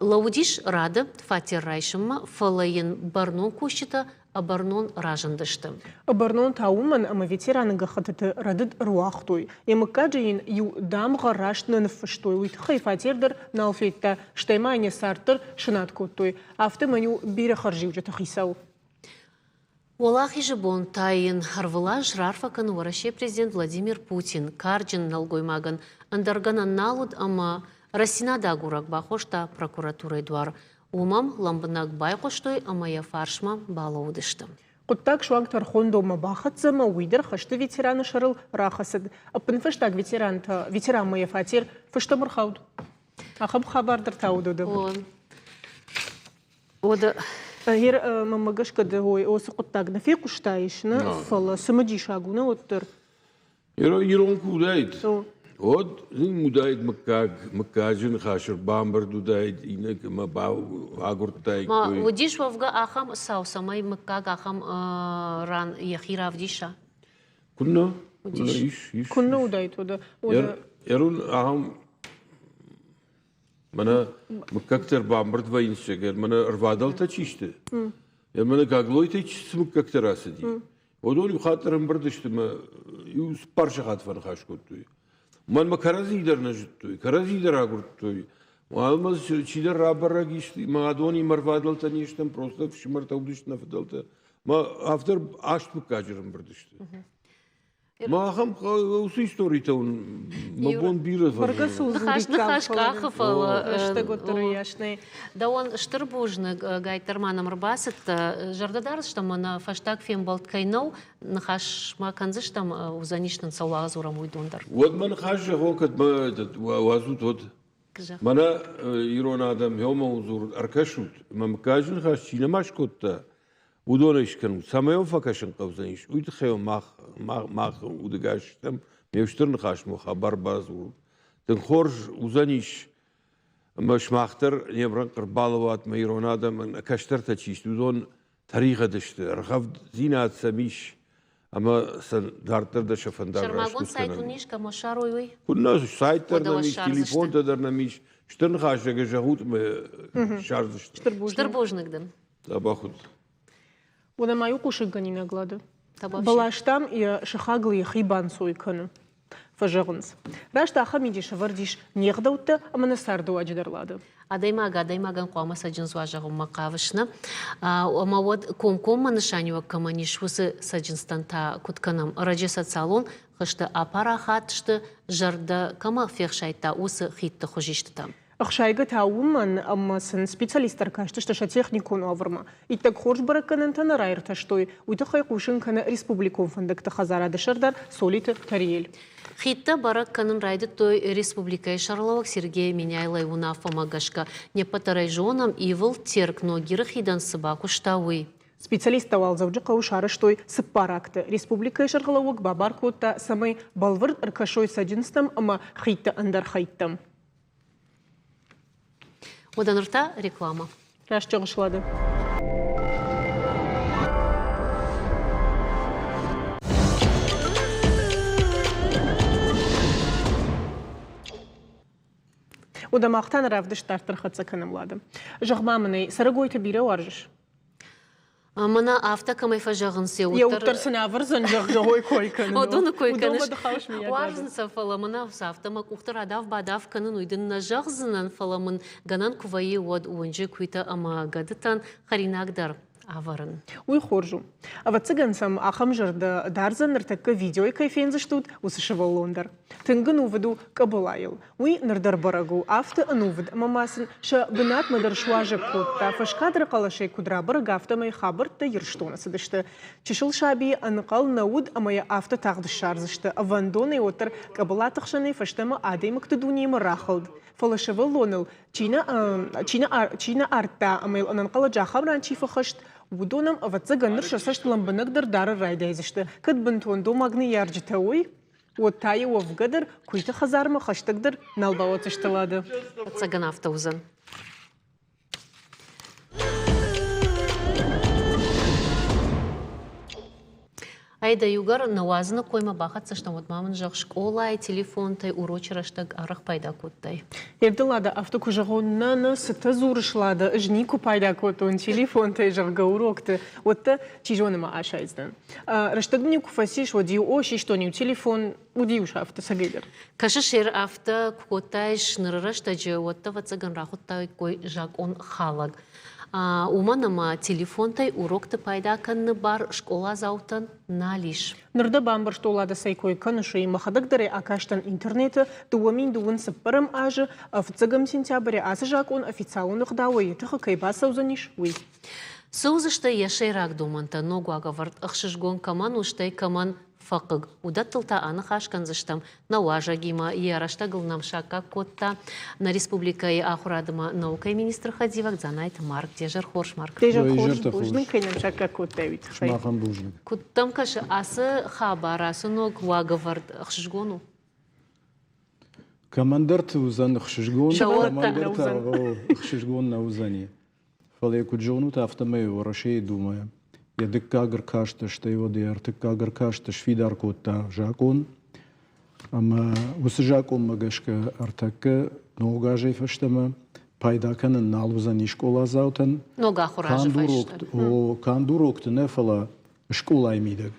Лӕууыдис рады фатер райсынмӕ, фӕлӕ йын бӕрнон кусджытӕ ӕбӕрнон разындысты. Ӕбӕрнон та уымӕн, ӕмӕ ветераны гӕххӕттыты рӕдыд ӕруагътой. Йӕ мыггаджы йын иу дамгъӕ раст нӕ ныффыстой, уый тыххӕй фатер дӕр нал федта, стӕй ма йын йӕ цард дӕр сынад кодтой. Афтӕмӕй у бирӕ хӕрзиуджыты хицау. Уӕлахизы бон та йын ӕрвылаз раарфӕ кӕны Уӕрӕсейы президент Владимир Путин. Карджын нӕлгоймагӕн ӕндӕр гӕнӕн нал уыд ӕмӕ рӕстдзинад агурӕг бахоста прокуратурӕйы дуар. Уым ӕм лӕмбынӕг байхъуыстой ӕмӕ йӕ фарсмӕ балӕууыдысты. Хъуыддаг суанг тӕрхондонмӕ бахӕццӕ ӕмӕ уый дӕр хӕсты ветераны сӕрыл рахӕцыд. Ӕппынфӕстаг ветеранмӕ йӕ фатер фӕстӕмӕ рхауд. Ахӕм хабар дӕр та уыд. Уӕдӕ Гъер мӕнмӕ гӕсгӕ ды уыцы хъуыддаг нӕ фехъуыстаис, нӕ, фӕлӕ цымыдисаг у нӕ уӕддӕр. Ирон куы уыдаид, уӕд зын уыдаид мыггаг, мыггаджы ныхас ӕрбамбырд уыдаид, иннӕ ӕмӕ агуырдтаиккой. Уыдис уӕвгӕ ахӕм цау, цӕмӕй мыггаг ахӕм ран йӕхи равдиса? Куыннӕ? Ис, ис. Куыннӕ уыдаид уӕдӕ? Ирон ахӕм Мӕнӕ мыггӕгтӕ ӕрбамбырд вӕййынц, мӕнӕ ӕрвадӕлтӕ чи сты, мӕнӕ Гаглойтӕй цы мыггӕгтӕ рацыди. Уыдон иу хатт ӕрӕмбырд сты мӕ иу цыппар сахат фӕныхас кодтой. Мӕнмӕ кӕрӕдзи дӕр нӕ зыдтой, кӕрӕдзи дӕр агуырдтой. Уалынмӕ чидӕр рабӕрӕг ис, мӕ адонимӕ ӕрвадӕлтӕ не стӕм, просто ӕфсымӕртӕ уыдысты нӕ фыдӕлтӕ. Мӕ афтӕ аст мыггаджы ӕрӕмбырд сты. Мӕ ахӕм уыцы историтӕ уын мӕ бон бирӕ Бӕргӕ сыл Ныхас ныхас къахы, фӕлӕ рӕстӕг уӕддӕр уыйас нӕй. Дӕуӕн стыр бузныг, гайддӕр ма нӕм ӕрбацыдтӕ. Зӕрдӕдарыстӕм мӕнӕ фӕстаг фембӕлд кӕй нӕу, ныхас ма кӕндзыстӕм, уыдзӕнис нын цӕуыл адзурӕм, уыдон дӕр. Уӕд мӕ ныхас зӕгъон, кӕд мӕ уадзут, уӕд. Мӕнӕ ирон адӕм хъуамӕ дзурут, ӕркӕсут, мӕ мыггаджы ныхас чи нӕма скодта, уыдонӕй скӕнут. Цӕмӕй уӕм фӕкӕсын хъӕудзӕнис, уый тыххӕй уӕм мах, мах удыгас стӕм, ме стыр ныхасмӕ хабар бадзурут. Тынг хорз уыдзӕнис, ӕмӕ сымах дӕр не мрӕнхъ ӕрбалӕууат мӕ ирон адӕмӕн, кӕстӕртӕ чи сты, уыдон тӕригъӕд сты, ӕргъӕвддзинад сӕм ис, ӕмӕ сӕ дарддӕр дӕр сӕ фӕндаг Сӕрмагонд сайт уын ис, кӕм ссарой, уый? Куыннӕ, сайт дӕр нӕм ис, телефонтӕ дӕр нӕм ис. Стыр ныхасӕгӕй зӕгъут ӕмӕ ссардзысты. Стыр бузныг дын. Дзӕбӕх ут. Уӕдӕ ма иу хъусынгӕнинаг Лады. Бӕлӕстӕм йӕ сыхагыл йӕхи банцой кӕны, фӕзӕгъынц. Раст ахӕм мидис ӕвӕрд ис не гъдӕуттӕ ӕмӕ нӕ цардыуаджы дӕр Лады. Адӕймаг адӕймагӕн хъуамӕ цӕджындз уа зӕгъынмӕ хъавыс, нӕ? Ӕмӕ уӕд комкоммӕ нысаниуӕг кӕмӕн ис, уыцы цӕджындзтӕн та куыд кӕнӕм? Ӕрӕджы социалон хызты апарахат сты, зӕрдӕ кӕмӕ фехсайдта, уыцы хидты хуызистытӕ. Ӕхсайгӕ та уымӕн, ӕмӕ сын специалисттӕ ӕркастысты сӕ техникон уавӕрмӕ. Иттӕг хорз бӕрӕггӕнӕнтӕ нӕ раиртӕстой, уый тыххӕй хъусын кӕны республикон фӕндӕгты хӕдзарады сӕрдар Солиты Тариэль. Хидтӕ бӕрӕг кӕнын райдыдтой республикӕйы сӕргълӕууӕг Сергей Меняйлойы уынаффӕмӕ гӕсгӕ. Не ппӕт дӕр ӕй зонӕм, ивылд Терк Ногиры хидӕн цы бакуыста, уый. Специалисттӕ уал Дзӕуджыхъӕуы сарӕзтой цыппар акты. Республикӕйы сӕргълӕууӕг бабар кодта, цӕмӕй бӕлвырд ӕркӕсой цӕджындзтӕм ӕмӕ хидты ӕндӕр хӕйттӕм. Уӕдӕ ныр та реклама. Раст зӕгъыс, Лада. Уӕдӕ мах та нӕ равдыст дарддӕр хӕццӕ кӕнӕм, Лада. Зӕгъ-ма мын ӕй, цӕрӕгойты бирӕ уарзыс? Мӕнӕ афтӕ кӕмӕй фӕзӕгъынц, йӕ уд дӕр сын ӕвӕрдзӕн, зӕгъгӕ, уой кой кӕнын. Уыдоны кой кӕныс. Уарзын сӕ, фӕлӕ мӕнӕ афтӕ мӕ къухты радав-бадав кӕнын, уый дын нӕ зӕгъдзынӕн, фӕлӕ мын гӕнӕн куы вӕййы, уӕд уынджы куыйтӕ ӕмӕ гӕдытӕн хӕринаг дӕр ӕвӕрын. Уый хорз у. Ӕвӕццӕгӕн сӕм ахӕм зӕрдӕ дардзӕн, ныртӕккӕ видеойы кӕй фендзыстут, уыцы сывӕллон дӕр. Тынг ӕнувыд у къӕбылайыл. Уый ныр дӕр бӕрӕг у, афтӕ ӕнувыд ӕмӕ ма сын сӕ бынатмӕ дӕр суазӕг кодта. Фӕскадры хъӕлӕсӕй куыд рабӕрӕг, афтӕмӕй хабӕрттӕ Ирыстоны цыдысты. Чысыл саби ӕнхъӕл нӕ уыд ӕмӕ йӕ афтӕ тагъд ссардзысты. Ӕвӕндонӕй уӕддӕр къӕбылаты хсӕнӕй фӕстӕмӕ адӕймӕгты дунемӕ рахылд. Фӕлӕ сывӕллоныл чи нӕ, чи нӕ, чи нӕ ардта ӕмӕ йыл ӕнӕнхъӕлӕджы ахӕм ран чи фӕхӕст, уыдон ӕм, ӕвӕццӕгӕн, ныр сӕ цӕст лӕмбынӕгдӕр дарын райдайдзысты. Кӕд бынтон домаг ныййарджытӕ уой, уӕд та йӕ уӕвгӕ дӕр куыйты хӕдзармӕ хӕстӕгдӕр нал бауадздзысты Лады. Ӕцӕгӕн афтӕ уыдзӕн. Айда иугӕр нӕуадзыны коймӕ бахӕццӕ стӕм, уӕд ма мын зӕгъ, скъолайы телефонтӕй урочы рӕстӕг арӕх пайда кодтай? Ерды Лада, афтӕ куы зӕгъон, нӕ, нӕ, цытӕ дзурыс, Лада, ӕз никуы пайда кодтон телефонтӕй, зӕгъгӕ, урокты, уӕд дӕ, чи зоны, ма асайдзынӕн. Рӕстӕг мын-иу куы фӕцис, уӕд-иу, о, систон-иу телефон, уыди-иу афтӕ цӕгӕйдӕр. Кӕсыс, ер афтӕ куы кодтаис ныры рӕстӕджы, уӕд дӕ, ӕвӕццӕгӕн, рахуыдтаиккой закъонхалӕг. Уымӕн ӕмӕ телефонтӕй урокты пайда кӕныны бар скъоладзаутӕн нал ис. Ныр дӕ бамбӕрстон, Лада, цӕй кой кӕныс, уый. Мӕхӕдӕг дӕр ӕй акастӕн интернеты 2024 азы фыццӕгӕм сентябры ацы закъон официалон ӕгъдауӕй йӕ тыхы кӕй бацӕудзӕнис, уый. Цы уыдзысты йӕ сӕйраг домӕнтӕ ног уагӕвӕрд ӕхсызгон кӕмӕн у, стӕй кӕмӕн фӕхъыг, уыдӕттыл та аныхас кӕндзыстӕм нӕ уазӕгимӕ. Йӕ рӕстӕгыл нӕм саккаг кодта нӕ республикӕйы ахуырады ӕмӕ наукӕйы министры хӕдивӕг Дзанайты Марк. Де зӕр хорз, Марк. Де зӕр хорз, бузныг, кӕй нӕм саккаг кодтай, уый тыххӕй. Сымахӕн бузныг. Куыд дӕм кӕсы ацы хабар, ацы ног уагӕвӕрд ӕхсызгон у? Кӕмӕндӕрты уыдзӕн ӕхсызгон, кӕмӕндӕрты ӕхсызгон нӕ уыдзӕни. Фӕлӕ куыд зонут, афтӕмӕй Уӕрӕсейы Думӕ йӕ дыккаг ӕркасты, стӕй уӕд йӕ ӕртыккаг ӕркасты сфидар кодта закъон. Ӕмӕ уыцы закъонмӕ гӕсгӕ ӕртӕккӕ ног азӕй фӕстӕмӕ пайда кӕнын нал уыдзӕни скъоладзаутӕн. Ног ахуыр азы фӕстӕ. Канд урокты нӕ, фӕлӕ скъолайы мидӕг.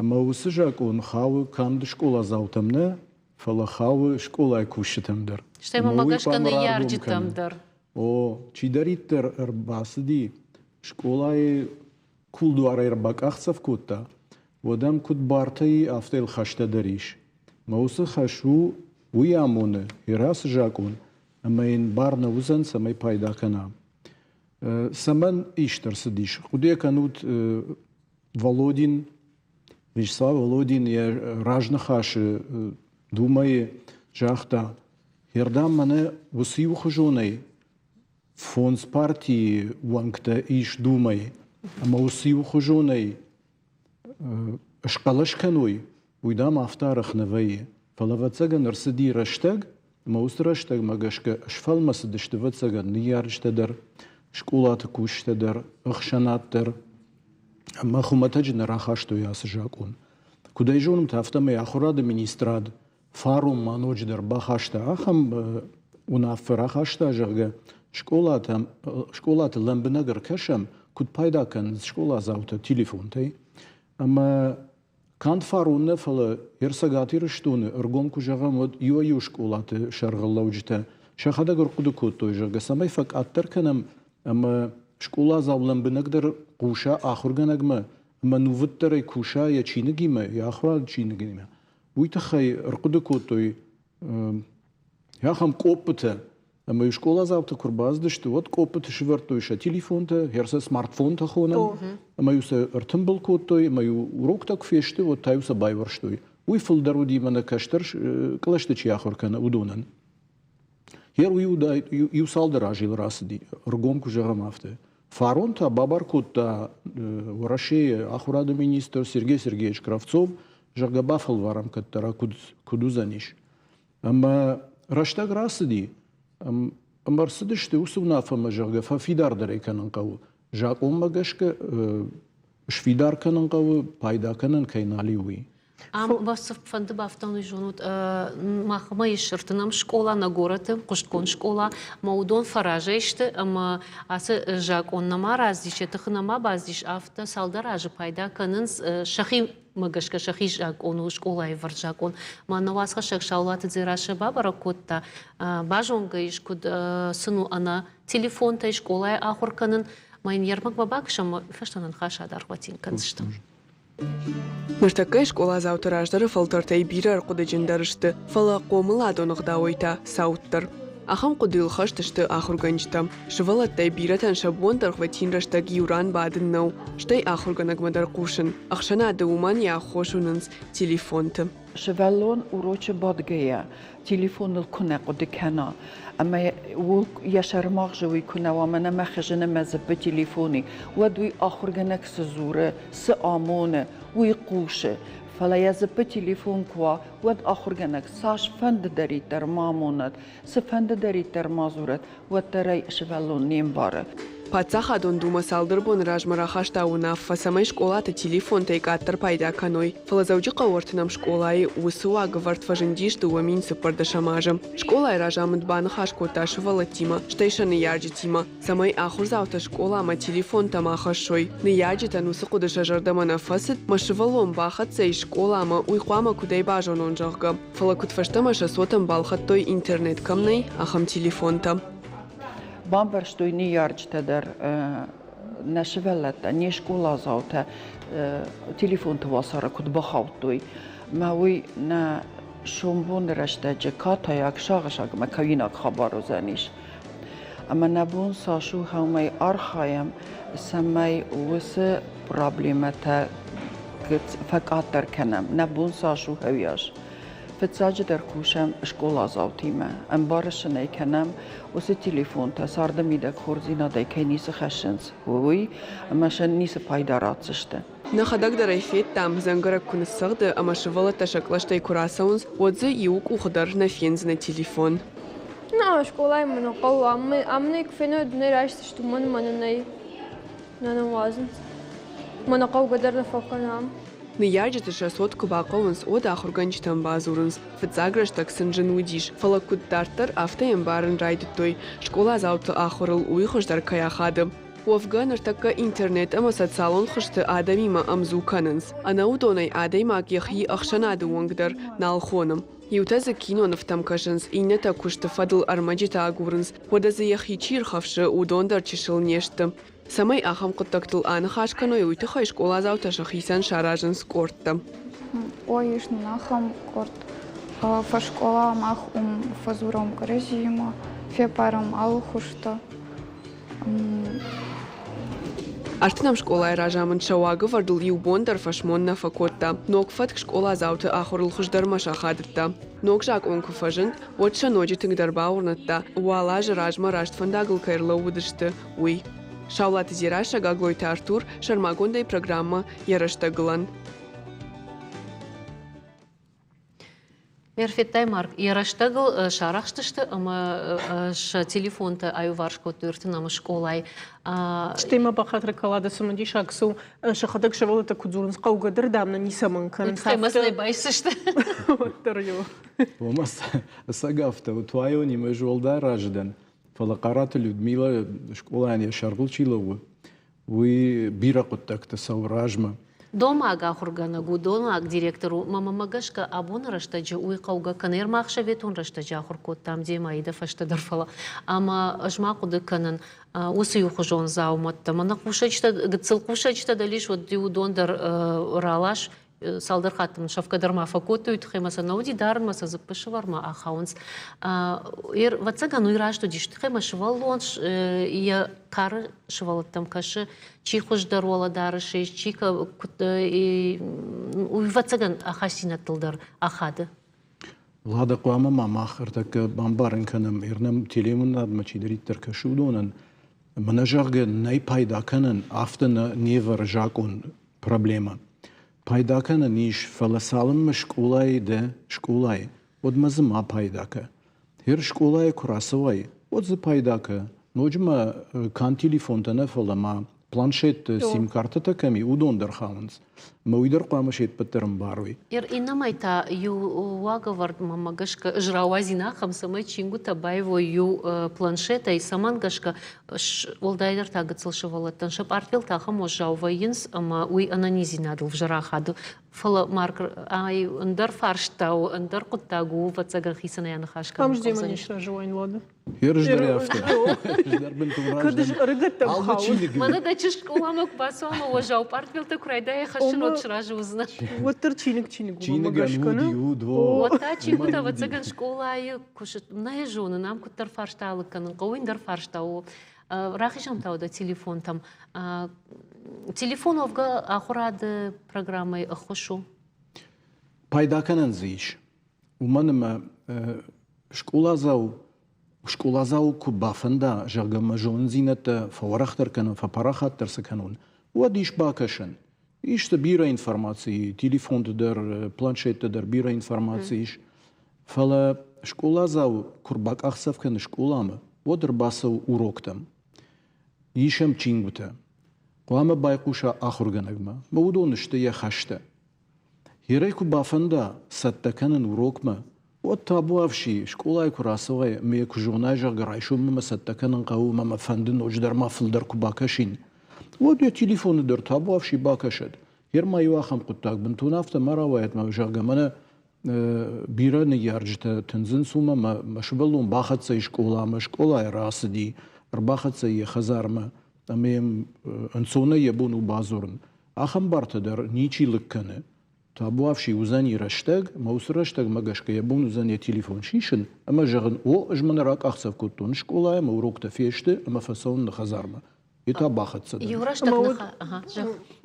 Ӕмӕ уыцы закъон хауы канд скъоладзаутӕм нӕ, фӕлӕ хауы скъолайы кусджытӕм дӕр. Стӕй ма гӕсгӕ ныййарджытӕм дӕр. О, чидӕриддӕр ӕрбацыди, скъолайы кулдуарӕй ӕрбакъахдзӕф кодта, уӕд ӕм куыд бартӕ и, афтӕ йыл хӕстӕ дӕр ис. Мӕ уыцы хӕс у, уый амоны Герацы закъон, ӕмӕ йын бар нӕ уыдзӕн, цӕмӕй пайда кӕна. Цӕмӕн ист ӕрцыдис? Хъуыды кӕнут, Володин, Вячеслав Володин йӕ разныхасы Думӕйы загъта, Ердӕм мӕнӕ уыцы иухуызонӕй фондз партийы уӕнгтӕ ис Думӕйы, ӕмӕ уыцы иухуызонӕй схъӕлӕс кӕной, уый, дам, афтӕ арӕх нӕ вӕййы. Фӕлӕ, ӕвӕццӕгӕн, ӕрцыди рӕстӕг, ӕмӕ уыцы рӕстӕгмӕ гӕсгӕ сфӕлмӕцыдысты, ӕвӕццӕгӕн, ныййарджытӕ дӕр, скъолаты кусджытӕ дӕр, ӕхсӕнад дӕр. Ӕмӕ хуымӕтӕджы нӕ рахастой ацы закъон. Куыд ӕй зонут, афтӕмӕй ахуырады министрад фарон ма ноджыдӕр бахаста ахӕм уынаффӕ рахаста, зӕгъгӕ, скъолатӕм, скъолаты лӕмбынӕг ӕркӕсӕм, куыд пайда кӕнынц скъоладзаутӕ телефонтӕй. Ӕмӕ канд фарон нӕ, фӕлӕ Цӕгат Ирыстоны ӕргом куы зӕгъӕм, уӕд иуӕй-иу скъолаты сӕргълӕуджытӕ сӕхӕдӕг ӕрхъуыды кодтой, зӕгъгӕ, цӕмӕй фӕкъаддӕр кӕнӕм ӕмӕ скъоладзау лӕмбынӕгдӕр хъуса ахуыргӕнӕгмӕ ӕмӕ нувыддӕрӕй куса йӕ чиныгимӕ, йӕ ахуырады чиныгимӕ, уый тыххӕй ӕрхъуыды кодтой ахӕм къоппытӕ. Ӕмӕ-иу скъоладзаутӕ куы ӕрбацыдысты, уӕд къоппыты сывӕрдтой сӕ телефонтӕ, сӕ смартфонтӕ хонӕм, ӕмӕ-иу сӕ ӕртымбыл кодтой, ӕмӕ-иу уроктӕ куы фесты, уӕд та-иу сӕ байуӕрстой. Уый фылдӕр уыди мӕнӕ кӕстӕр кълӕсты чи ахуыр кӕны, уыдонӕн. Йер уый иу цалдӕр азы йыл рацыди, ӕргом куы зӕгъӕм, афтӕ. Фарон та бабар кодта Уӕрӕсейы ахуырады министр Сергей Сергеевич Кравцов, зӕгъгӕ, бафӕлварӕм кӕддӕра куыд, куыд уыдзӕнис. Ӕмӕ рӕстӕг рацыди, ӕмӕ ӕрцыдысты уыцы уынаффӕмӕ, зӕгъгӕ, фӕфидардӕрӕй кӕнын хъӕуы. Закъонмӕ гӕсгӕ сфидар кӕнын хъӕуы, пайда кӕнӕн кӕй нал и, уый. Ам фӕнды бафтауын зонут, махмӕ ис ӕртынӕм скъола нӕ горӕты, хъуыстгонд скъола, ӕмӕ уыдон фӕразӕй сты ӕмӕ ацы закъон нӕма раздис, йӕ тыхы нӕма бацыдис, афтӕ цалдӕр азы пайда кӕнынц сӕхимӕ гӕсгӕ сӕхи закъон у, скъолайы ӕвӕрд закъон. Мӕ нӕ уацхӕссӕг Саулаты Дзерассӕ бабӕрӕг кодта, базонгӕ ис, куыд сын у ӕнӕ телефонтӕй скъолайы ахуыр кӕнын. Мӕ йын йе рмӕгмӕ бакӕсӕм, фӕстӕ ныхас адӕргъвӕтин кӕндзыстӕм. Ныртӕккӕйы скъоладзауты раздӕры фӕлтӕртӕй бирӕ ӕрхъуыдыджындӕр сты, фӕлӕ хъомыладон ӕгъдауӕй та цауддӕр. Ахӕм хъуыдыйыл хӕст сты ахуыргӕнджытӕ. Сывӕллӕттӕй бирӕтӕн сӕ бон дӕргъвӕтин рӕстӕг иу ран бадын нӕу, стӕй ахуыргӕнӕгмӕ дӕр хъусын. Ӕхсӕнады уымӕн йӕ аххос уынынц телефонты. Сывӕллон урочы бадгӕйӕ телефоныл куы нӕ хъуыды кӕна ӕмӕ ууыл йӕ сӕрымагъзы уый куы нӕ уа, мӕнӕ мӕ хызыны мӕ дзыппы телефон и, уӕд уый ахуыргӕнӕг цы дзуры, цы амоны, уый хъусы. Фӕлӕ йӕ дзыппы телефон куы уа, уӕд ахуыргӕнӕг цасфӕндыдӕриддӕр ма амонӕд, цыфӕндыдӕриддӕр ма дзурӕд, уӕддӕр ӕй сывӕллон не мбары. Паддзахадон Думӕ цалдӕр боны размӕ рахаста уынаффӕ, цӕмӕй скъолаты телефонтӕй къаддӕр пайда кӕной. Фӕлӕ Дзӕуджыхъӕуы ӕртынӕм скъолайы уыцы уагӕвӕрд фӕзындис 2014 азы. Скъолайы разамынд баныхас кодта сывӕллӕттимӕ, стӕй сӕ ныййарджытимӕ, цӕмӕй ахуырдзаутӕ скъоламӕ телефонтӕ ма хӕссой. Ныййарджытӕн уыцы хъуыды сӕ зӕрдӕмӕ нӕ фӕцыд, мӕ сывӕллон бахӕццӕ ис скъоламӕ, уый хъуамӕ куыдӕй базонон, зӕгъгӕ. Фӕлӕ куыдфӕстӕмӕ сӕ цотӕн балхӕдтой, интернет кӕм нӕй, ахӕм телефонтӕ. Бамбӕрстой ныййарджытӕ дӕр нӕ сывӕллӕттӕ, не скъоладзаутӕ телефонты уацары куыд бахаудтой. Мӕ уый нӕ сомбоны рӕстӕджы катайаг, сагъӕсаг ӕмӕ кӕуинаг хабар уыдзӕнис. Ӕмӕ нӕ бон цас у, уымӕй архайӕм, цӕмӕй уыцы проблемӕтӕ фӕкъаддӕр кӕнӕм. Нӕ бон цас у, уыйас. Фыццаджыдӕр кусӕм скъоладзаутимӕ, ӕмбарыс ын ӕй кӕнӕм, уыцы телефонтӕ царды мидӕг хорздзинадӕй кӕй ницы хӕссынц, уый, ӕмӕ сын ницы пайда ратдзысты. Нӕхӕдӕг дӕр ӕй федтам, дзӕнгӕрӕг куы ныццӕгъды ӕмӕ сывӕллӕттӕ сӕ кълӕстӕй куы рацӕуынц, уӕд дзы иуы къухы дӕр нӕ фендзынӕ телефон. Нӕ, скъолайы мын хъӕуы, ам нӕ куы феной, уӕд нӕ райсдзысты, уымӕн ӕмӕ нын ӕй нӕ ныууадзынц. Мӕнӕ хъӕугӕ дӕр нӕ фӕкӕнӕм. Ныййарджыты сӕ цот куы бахъӕуынц, уӕд ахуыргӕнджытӕм бадзурынц. Фыццаг рӕстӕг сын зын уыдис, фӕлӕ куыд дарддӕр, афтӕ ӕмбарын райдыдтой, скъоладзауты ахуырыл уый хуыздӕр кӕй ахады. Уӕвгӕ, ныртӕккӕ интернет ӕмӕ социалон хызты адӕмимӕ ӕмдзу кӕнынц. Ӕнӕ уыдонӕй адӕймаг йӕхи ӕхсӕнады онг дӕр нал хоны. Иутӕ дзы кинонывтӕм кӕсынц, иннӕтӕ куысты фӕдыл ӕрмӕджытӕ агурынц, уӕдӕ дзы йӕхи чи ирхӕфсы, уыдон дӕр чысыл не сты. Цӕмӕй ахӕм хъуыддӕгтыл аныхас кӕной, уый тыххӕй скъоладзаутӕ сӕхицӕн саразынц къордтӕ. О, ис нын ахӕм къорд. Фӕскъола мах уым фӕдзурӕм кӕрӕдзиимӕ, феппарӕм алы хуызтӕ. Ӕртынӕм скъолайы разамынд сӕ уагӕвӕрдыл иу бон дӕр фӕсмон нӕ фӕкодта. Ног фӕтк скъоладзауты ахуырыл хуыздӕрмӕ сахадыдта. Ног закъон куы фӕзынд, уӕд сӕ ноджы тынгдӕр бауырныдта, уал азы размӕ раст фӕндагыл кӕй ӕрлӕууыдысты, уый. Саулаты Дзерассӕ, Гаглойты Артур, сӕрмагондӕй программӕ «Йӕ рӕстӕгылӕн». Мерфеттӕй Марк йӕ рӕстӕгыл сарӕхстысты ӕмӕ сӕ телефонтӕ аиуварс кодтой ӕртынӕм скъолайы. Стӕй ма бахатыр кӕлады цымыдисаг цы у, сӕхӕдӕг сывӕллӕттӕ куыд дзурынц, хъӕугӕ дӕр дам нӕ ницӕмӕн кӕнынц. Уый тыххӕй байсысты. Уӕддӕр иу. Ома ӕцӕг афтӕ у, туайонимӕ ӕз уӕлдай разы дӕн, фӕлӕ Хъараты Людмила скъолайӕн йӕ сӕргъыл чи лӕууы, уый бирӕ хъуыддӕгты цӕуы размӕ. Домаг ахуыргӕнӕг у, домаг директор у. Мӕнмӕ гӕсгӕ, абоны рӕстӕджы уый хъӕугӕ кӕны. Ӕрмах советон рӕстӕджы ахуыр кодтам демӕ дӕ фӕстӕдӕр, фӕлӕ ӕмӕ ӕз ма хъуыды кӕнын уыцы иухуызон дзаумӕттӕ. Мӕнӕ хъусӕджытӕ, гыццыл хъусӕджытӕ дӕр ис, уӕд уыдон дӕр ралас цалдӕр хатты мын сӕфгӕ дӕр ма фӕкодтой, тыххӕй мӕ сӕ нӕ уыди дарын, мӕ сӕ дзыппы сывӕрмӕ ахауынц. Ӕвӕццӕгӕн, уый раст уыдис, тыххӕй мӕ сывӕллон йӕ кары сывӕллӕттӕм кӕсы, чи хуыздӕр уӕлӕдарӕсы ис, чи куыд, уый ӕвӕццӕгӕн ахастдзинӕдтыл дӕр ахады. Лада, хъуамӕ ма мах ӕртӕккӕ бамбарын кӕнӕм, ӕрнӕм телеуынынадмӕ чидӕриддӕр кӕсы, уыдонӕн, мӕнӕ зӕгъгӕ, нӕй пайда кӕнӕн, афтӕ нӕ не вӕры закъон проблемӕ. Пайда кӕнӕн ис, фӕлӕ цалынмӕ скъолайы дӕ, скъолайы, уӕдмӕ дзы ма пайда кӕ. Гъер скъолайы куы рацӕуай, уӕд дзы пайда кӕ. Ноджы ма канд телефонтӕ нӕ, фӕлӕ ма планшетты сим-картӕтӕ кӕм и, уыдон дӕр хауынц. Ӕмӕ уый дӕр хъуамӕ се ппӕт дӕр ӕмбарой. Иннӕмӕй та иу уагӕвӕрдмӕ гӕсгӕ ӕз рауадзин ахӕм, цӕмӕй чингуытӕ баивой иу планшетӕй, цӕмӕн гӕсгӕ уӕлдайдӕр та гыццыл сывӕллӕттӕн сӕ пъартфелтӕ ахӕм уӕззау вӕййынц, ӕмӕ уый ӕнӕниздзинадыл ӕвзӕр ахады. Фӕлӕ, Марк, ай ӕндӕр фарста у, ӕндӕр хъуыддаг у, ӕвӕццӕгӕн, хицӕнӕй аныхас кӕнын. Ам демӕ не сразы уаин, ладно. Ерыздӕр афтӕ. Ӕз бынтон Кӕд ӕрыгӕттӕм хауы. Мӕнӕ дӕ чызг скъоламӕ куы бацӕуа ӕмӕ уӕззау пъартфелтӕ куы райдайа хӕссын, уӕд сразы уыдзынӕ. Уӕддӕр чиныг чиныг у. Чиныгӕн уд и уд, во. Уӕд та чингуытӕ, ӕвӕццӕгӕн, скъолайы куы нӕ зонын, ам куыддӕр фарста алыг кӕнын хъӕуы, ӕндӕр фарста у. Рахизӕм та уӕдӕ телефонтӕм. Телефон уӕвгӕ ахуырады программӕйы ӕххуыс у? Пайда кӕнӕн дзы ис. Уымӕн ӕмӕ скъоладзау скъоладзау куы бафӕнда, зӕгъгӕ, мӕ зонындзинӕдтӕ фӕуӕрӕхдӕр кӕнын, фӕпарахатдӕр цы кӕнон, уӕд ис бакӕсӕн. Ис дзы бирӕ информаци, телефонты дӕр, планшетты дӕр бирӕ информаци ис. Фӕлӕ скъоладзау куы рбакъахдзӕф кӕны скъоламӕ, уӕд ӕрбацӕуы уроктӕм. Ис ӕм чингуытӕ. Хъуамӕ байхъуса ахуыргӕнӕгмӕ, ӕмӕ уыдон сты йӕ хӕстӕ. Ерӕй куы бафӕнда цӕттӕ кӕнын урокмӕ, уӕд табуафси, скъолайы куы рацӕуай ӕмӕ йӕ куы зонай, зӕгъгӕ, райсоммӕ мӕ цӕттӕ кӕнын хъӕуы ӕмӕ мӕ фӕнды ноджыдӕр ма фылдӕр куы бакӕсин, уӕд йӕ телефоны дӕр табуафси бакӕсӕд. Ер ма иу ахӕм хъуыддаг бынтон афтӕ ма рауайӕд, мӕ зӕгъгӕ, мӕнӕ бирӕ ныййарджытӕ тындзынц уымӕ, мӕ мӕ сывӕллон бахӕццӕ и скъоламӕ, скъолайы рацыди, ӕрбахӕццӕ йӕ хӕдзармӕ ӕмӕ йӕм ӕнцонӕй йӕ бон у бадзурын. Ахӕм бартӕ дӕр ничи лыг кӕны. Табуафси уыдзӕни рӕстӕг, ӕмӕ уыцы рӕстӕгмӕ гӕсгӕ йӕ бон уыдзӕн йӕ телефон сисын ӕмӕ зӕгъын, о, ӕз мӕнӕ ракъахдзӕф кодтон скъолайы, мӕ уроктӕ фесты ӕмӕ фӕцӕуын нӕ хӕдзармӕ. Йе та бахӕццӕ дӕн. Иу рӕстӕг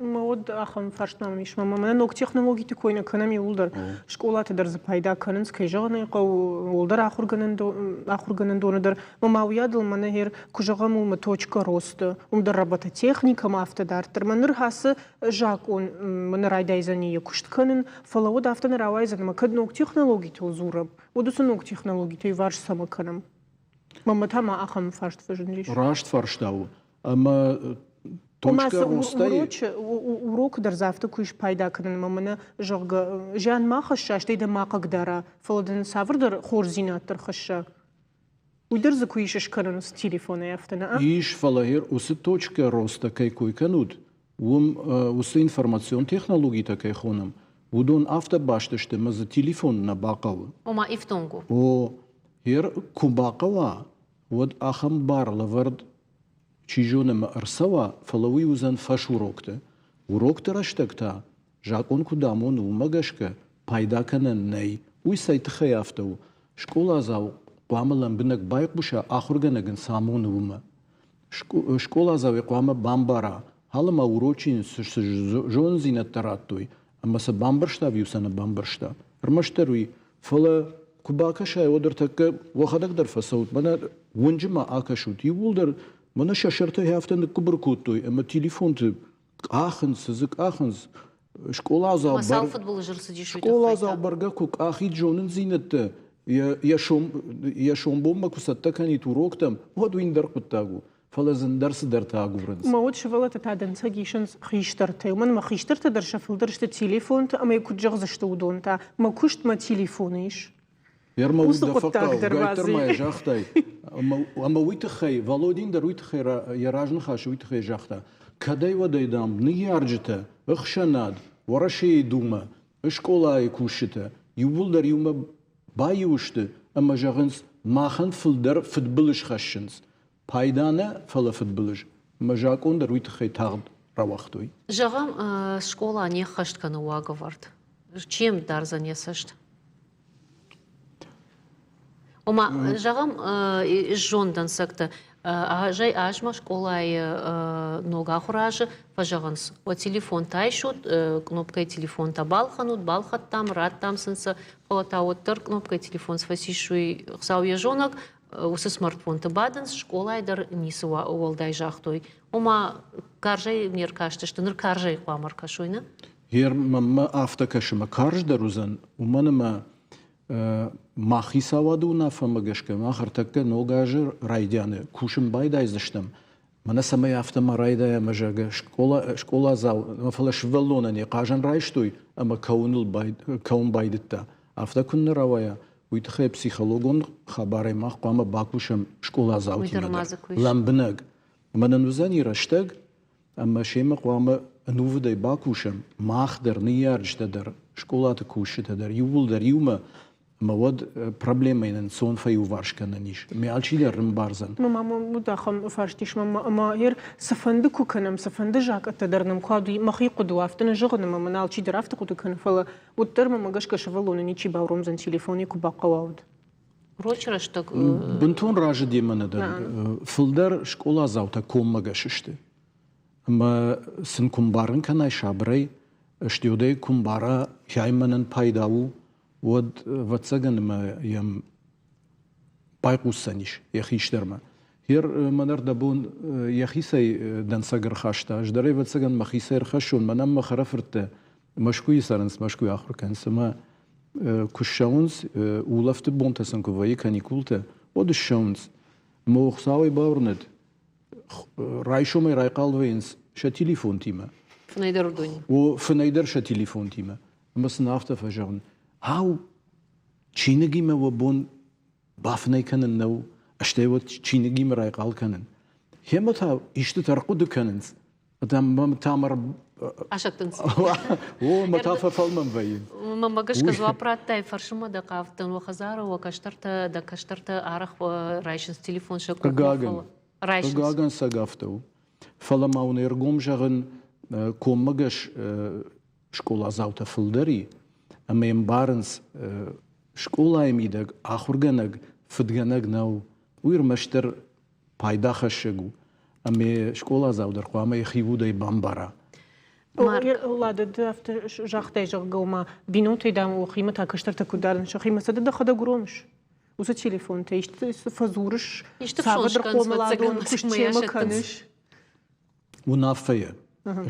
Мӕ уд ахӕм фарст мӕм ис. Мӕнӕ ног технологиты кой нӕ кӕнӕм иууылдӕр. Скъолаты дӕр дзы пайда кӕнынц, кӕй зӕгъын ӕй хъӕуы, уӕлдӕр ахуыргӕнӕндоны дӕр. Мӕ ма уыйадыл мӕнӕ гъер куы зӕгъӕм, уым точка роста, уым дӕр робототехникӕмӕ афтӕ дарддӕр. Мӕ ныр ацы закъон мӕнӕ райдайдзӕни йӕ куыст кӕнын, фӕлӕ уӕд афтӕ нӕ рауайдзӕн, ӕмӕ кӕд ног технологитыл дзурӕм, уӕд уыцы ног технологитӕ иуварс цӕмӕ кӕнӕм? Мӕнмӕ та ма ахӕм фарст фӕзындис. Раст фарста у. Ӕмӕ точка роста-йы... Урокы дӕр дзы афтӕ куы ис пайда кӕнын, ӕмӕ мӕнӕ, зӕгъгӕ, зиан ма хӕсса, стӕй дӕ ма хъыгдара, фӕлӕ дын цавӕрдӕр хорздзинад дӕр хӕсса. Уый дӕр дзы куы ис скӕнын уыцы телефонӕй афтӕ, нӕ? Ис, фӕлӕ уыцы точкӕ роста кӕй кой кӕнут, уым уыцы информацион технологитӕ кӕй хонӕм, уыдон афтӕ баст сты, ӕмӕ дзы телефон нӕ бахъӕуы. Ома ифтонг у? О, гъер куы бахъӕуа, уӕд ахӕм бар лӕвӕрд чи зоны ӕмӕ ӕрцӕуа, фӕлӕ уый уыдзӕн фӕсурокты. Урокты рӕстӕг та, закъон куыд амоны, уымӕ гӕсгӕ пайда кӕнӕн нӕй. Уый цӕй тыххӕй афтӕ у? Скъоладзау хъуамӕ лӕмбынӕг байхъуса, ахуыргӕнӕг ын цы амоны, уымӕ. Скъоладзауӕй хъуамӕ бамбара, алы ма урочы йын цы зонындзинӕдтӕ радтой, ӕмӕ сӕ бамбӕрста ӕви сӕ нӕ бамбӕрста. Ӕрмӕстдӕр уый. Фӕлӕ куы бакӕсай, уӕд ӕртӕккӕ уӕхӕдӕг дӕр фӕцӕут, мӕнӕ уынджы ма акӕсут, иууылдӕр мӕнӕ сӕ сӕртӕ афтӕ ныггуыбыр кодтой ӕмӕ телефонты къахынц, дзы къахынц. Скъоладзау, скъоладзау бӕргӕ куы къахид зонындзинӕдтӕ, йӕ сомбонмӕ куы цӕттӕ кӕнид уроктӕм, уӕд уый ӕндӕр хъуыддаг у. Фӕлӕ дзы ӕндӕр цыдӕртӕ агурынц. Мӕ уд сывӕллӕттӕ та дӕнцӕг исынц хистӕртӕй. Уымӕн ӕмӕ хистӕртӕ дӕр сӕ фылдӕр сты телефонты ӕмӕ куыд зӕгъдзысты уыдон та, мӕ куыст мӕ телефоны ис. Ӕрмӕ уый дӕ фӕхъӕуы, гайддӕр ма йӕ загътай. Ӕмӕ уый тыххӕй, Володин дӕр уый тыххӕй йӕ разныхасы уый тыххӕй загъта, кӕдӕй-уӕдӕй, дам, ныййарджытӕ, ӕхсӕнад, Уӕрӕсейы Думӕ, скъолайы кусджытӕ иууылдӕр иумӕ баиу сты ӕмӕ зӕгъынц, махӕн фылдӕр фыдбылыз хӕссынц. Пайда нӕ, фӕлӕ фыдбылыз. Ӕмӕ закъон дӕр уый тыххӕй тагъд рауагътой. Зӕгъӕм, скъола не ххӕст кӕны уагӕвӕрд. Чи йӕм дардзӕн йӕ цӕст? Ома, зӕгъӕм, зондӕнцӕгтӕ азӕй азмӕ скъолайы ног ахуыр азы фӕзӕгъынц, уӕ телефонтӕ айсут, кнопкӕйы телефонтӕ балхӕнут, балхӕдтам, радтам сын сӕ, фӕлӕ та уӕддӕр кнопкӕйы телефон цы фӕцис, уый Хуыцау йӕ зонӕг, уыцы смартфонты бадынц, скъолайы дӕр ницы уӕлдай загътой. Ома, карзӕй не ркастысты, ныр карзӕй хъуамӕ ӕркӕсой, нӕ? Гъер мӕнмӕ афтӕ кӕсы, мӕ карздӕр уыдзӕн, уымӕн ӕмӕ мах хицауады уынаффӕмӕ гӕсгӕ мах ӕртӕккӕ ног азы райдианы кусын байдайдзыстӕм. Мӕнӕ цӕмӕй афтӕ ма райдайа ӕмӕ зӕгъгӕ, скъоладзау, фӕлӕ сывӕллонӕн йӕ хъазӕн райстой ӕмӕ кӕуыныл кӕуын байдыдта. Афтӕ куыннӕ рауайа, уый тыххӕй психологон хабарӕй мах хъуамӕ бакусӕм скъоладзаутимӕ дӕр лӕмбынӕг. Ӕмӕ нын уыдзӕни рӕстӕг, ӕмӕ семӕ хъуамӕ ӕнувыдӕй бакусӕм, мах дӕр, ныййарджытӕ дӕр, скъолаты кусджытӕ дӕр, иууылдӕр иумӕ, ӕмӕ уӕд проблемӕйӕн ӕнцон фӕиуварс кӕнӕн ис. Ӕмӕ алчидӕр ӕмбардзӕн. Мӕ уыд ахӕм фарст ис мӕнмӕ, ӕмӕ ер цыфӕнды куы кӕнӕм, цыфӕнды закъӕттӕ дӕр нӕм куы уӕд, мӕхи хъуыды у, афтӕ нӕ зӕгъын, ӕмӕ мын алчидӕр афтӕ хъуыды кӕны, фӕлӕ уӕддӕр мӕмӕ гӕсгӕ сывӕллоны ничи бауромдзӕн телефонӕй куы бахъӕуа, уӕд. Урочы рӕстӕг. Бынтон разы демӕ нӕ дӕн. Фылдӕр скъоладзаутӕ коммӕгӕс сты. Ӕмӕ сын куы мбарын кӕнай сабырӕй, стӕй куы мбара, кӕй мӕнӕн пайда у, уӕд, ӕвӕццӕгӕн, ӕмӕ йӕм байхъусдзӕнис йӕ хистӕрмӕ. Гъер мӕн ӕрдӕбон йӕхицӕй дӕнцӕг ӕрхаста. Ӕз дӕр, ӕвӕццӕгӕн, мӕхицӕй ӕрхӕссон. Мӕнӕн мӕ хӕрӕфырттӕ Мӕскуыйы цӕрынц, Мӕскуыйы ахуыр кӕнынц ӕмӕ куы ссӕуынц, улӕфты бонтӕ сын куы вӕййы, каникултӕ, уӕд ссӕуынц. Ӕмӕ Хуыцауӕй бауырнӕд, райсомӕй райхъал вӕййынц сӕ телефонтимӕ. Фынӕй дӕр уыдони. О, фынӕй дӕр сӕ телефонтимӕ. Ӕмӕ сын афтӕ фӕзӕгъын, ау, чиныгимӕ уӕ бон бафынӕй кӕнын нӕу, стӕй уӕд чиныгимӕ райхъал кӕнын. Гъемӕ та истытӕ ӕрхъуыды кӕнынц, Тамар Асӕттынц. О, мӕ та фӕфӕлмӕн вӕййы. Мӕнмӕ гӕсгӕ дзуапп радтай, фӕрсынмӕ дӕ хъавдтӕн уӕ хӕдзары, уӕ кӕстӕртӕ, дӕ кӕстӕртӕ арӕх райсынц телефон сӕ къухмӕ. Хъыгагӕн. Хъыгагӕн сӕг афтӕ у. Фӕлӕ ма уын ӕргом зӕгъын, коммӕгӕс скъоладзаутӕ фылдӕр и, ӕмӕ ӕмбарынц, скъолайы мидӕг ахуыргӕнӕг фыдгӕнӕг нӕу. Уый ӕрмӕстдӕр пайдахӕссӕг у, ӕмӕ скъоладзау дӕр хъуамӕ йӕхи удӕй бамбара. Лада, ды афтӕ загътай, зӕгъгӕ, ома бинонтӕй, дам, уӕхимӕ та кӕстӕртӕ куыд дарынц, сӕхимӕ сӕ ды дӕхӕдӕг уромыс? Уыцы телефонтӕ исты фӕдзурыс, цавӕрдӕр хъомыладон куыст семӕ кӕныс? Уынаффӕйӕ.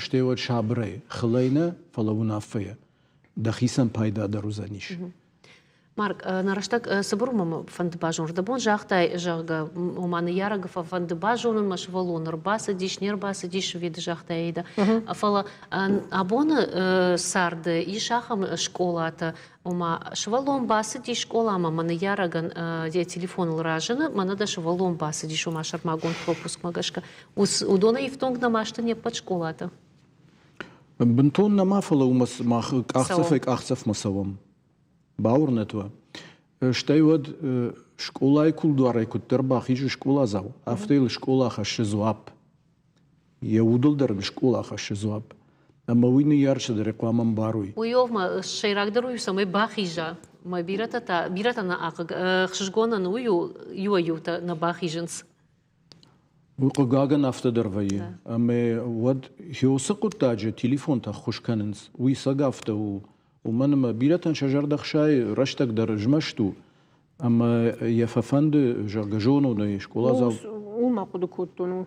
Стӕй уӕд сабырӕй, хылӕй нӕ, фӕлӕ уынаффӕйӕ. Дӕхицӕн пайда дӕр уыдзӕнис. Марк, нӕ рӕстӕг цыбыр у, мӕ фӕнды базонын. Рдӕбон загътай, зӕгъгӕ, ома ныййарӕгы фӕфӕнды базонын, мӕ сывӕллон ӕрбацыдис, не рбацыдис, ӕви ды загътай, Аида. Фӕлӕ абоны царды ис ахӕм скъолатӕ, ома сывӕллон бацыдис скъоламӕ, мӕ ныййарӕгӕн йӕ телефоныл разыны, мӕнӕ дӕ сывӕллон бацыдис, ома сӕрмагонд пропускмӕ гӕсгӕ. Уыдоны ифтонг нӕма сты не ппӕт скъолатӕ? Бынтон нӕма, фӕлӕ уымӕ мах къахдзӕфӕй къахдзӕфмӕ цӕуӕм. Бауырнӕт уӕ. Стӕй уӕд скъолайы кулдуарӕй куыддӕр бахизы скъоладзау, афтӕ йыл скъола хӕссы дзуапп. Йӕ удыл дӕр ын скъола хӕссы дзуапп. Ӕмӕ уый ныййарджытӕ дӕр хъуамӕ ӕмбарой. Уый ма сӕйрагдӕр уый у, цӕмӕй бахиза. Мӕ бирӕтӕ та, бирӕтӕ нӕ ахъыг, ӕхсызгонӕн уый у, иуӕй-иутӕ нӕ бахизынц. Уый хъыгагӕн афтӕ дӕр вӕййы. Ӕмӕ уӕд хиосы хъуыддаджы телефонтӕ ӕххуыс кӕнынц. Уый цӕг афтӕ у. Уымӕн ӕмӕ бирӕтӕн сӕ зӕрдӕ хсайы, рӕстӕг дӕр змӕст у. Ӕмӕ йӕ фӕфӕнды, зӕгъгӕ, зонон ӕй, скъоладзау. Ууыл ма хъуыды кодтон.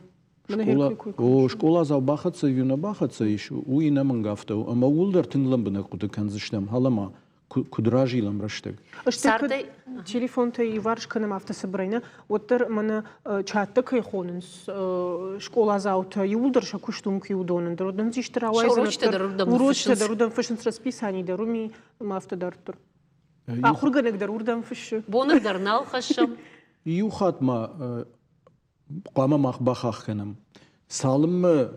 Скъоладзау бахӕццӕ ӕви нӕ бахӕццӕ ис, уый ӕнӕмӕнг афтӕ у. Ӕмӕ ууыл дӕр тынг лӕмбынӕг хъуыды кӕндзыстӕм. Хӕлӕ-ма, куыд разилӕм рӕстӕг. Стӕй телефонтӕ иуварс кӕнӕм афтӕ цыбырӕй нӕ, уӕддӕр мӕнӕ чаттӕ кӕй хонынц скъоладзаутӕ, иууылдӕр сӕ куыст уым куы уыдонӕн дӕр, уыдон исты рауайдзӕн, урочытӕ дӕр уыдон фыссынц, расписани дӕр уым и, ӕмӕ афтӕ дарддӕр. Ахуыргӕнӕг дӕр уырдӕм фыссы. Боныг дӕр нал хӕссӕм. Иу хатт ма хъуамӕ мах бахахх кӕнӕм. Цалынмӕ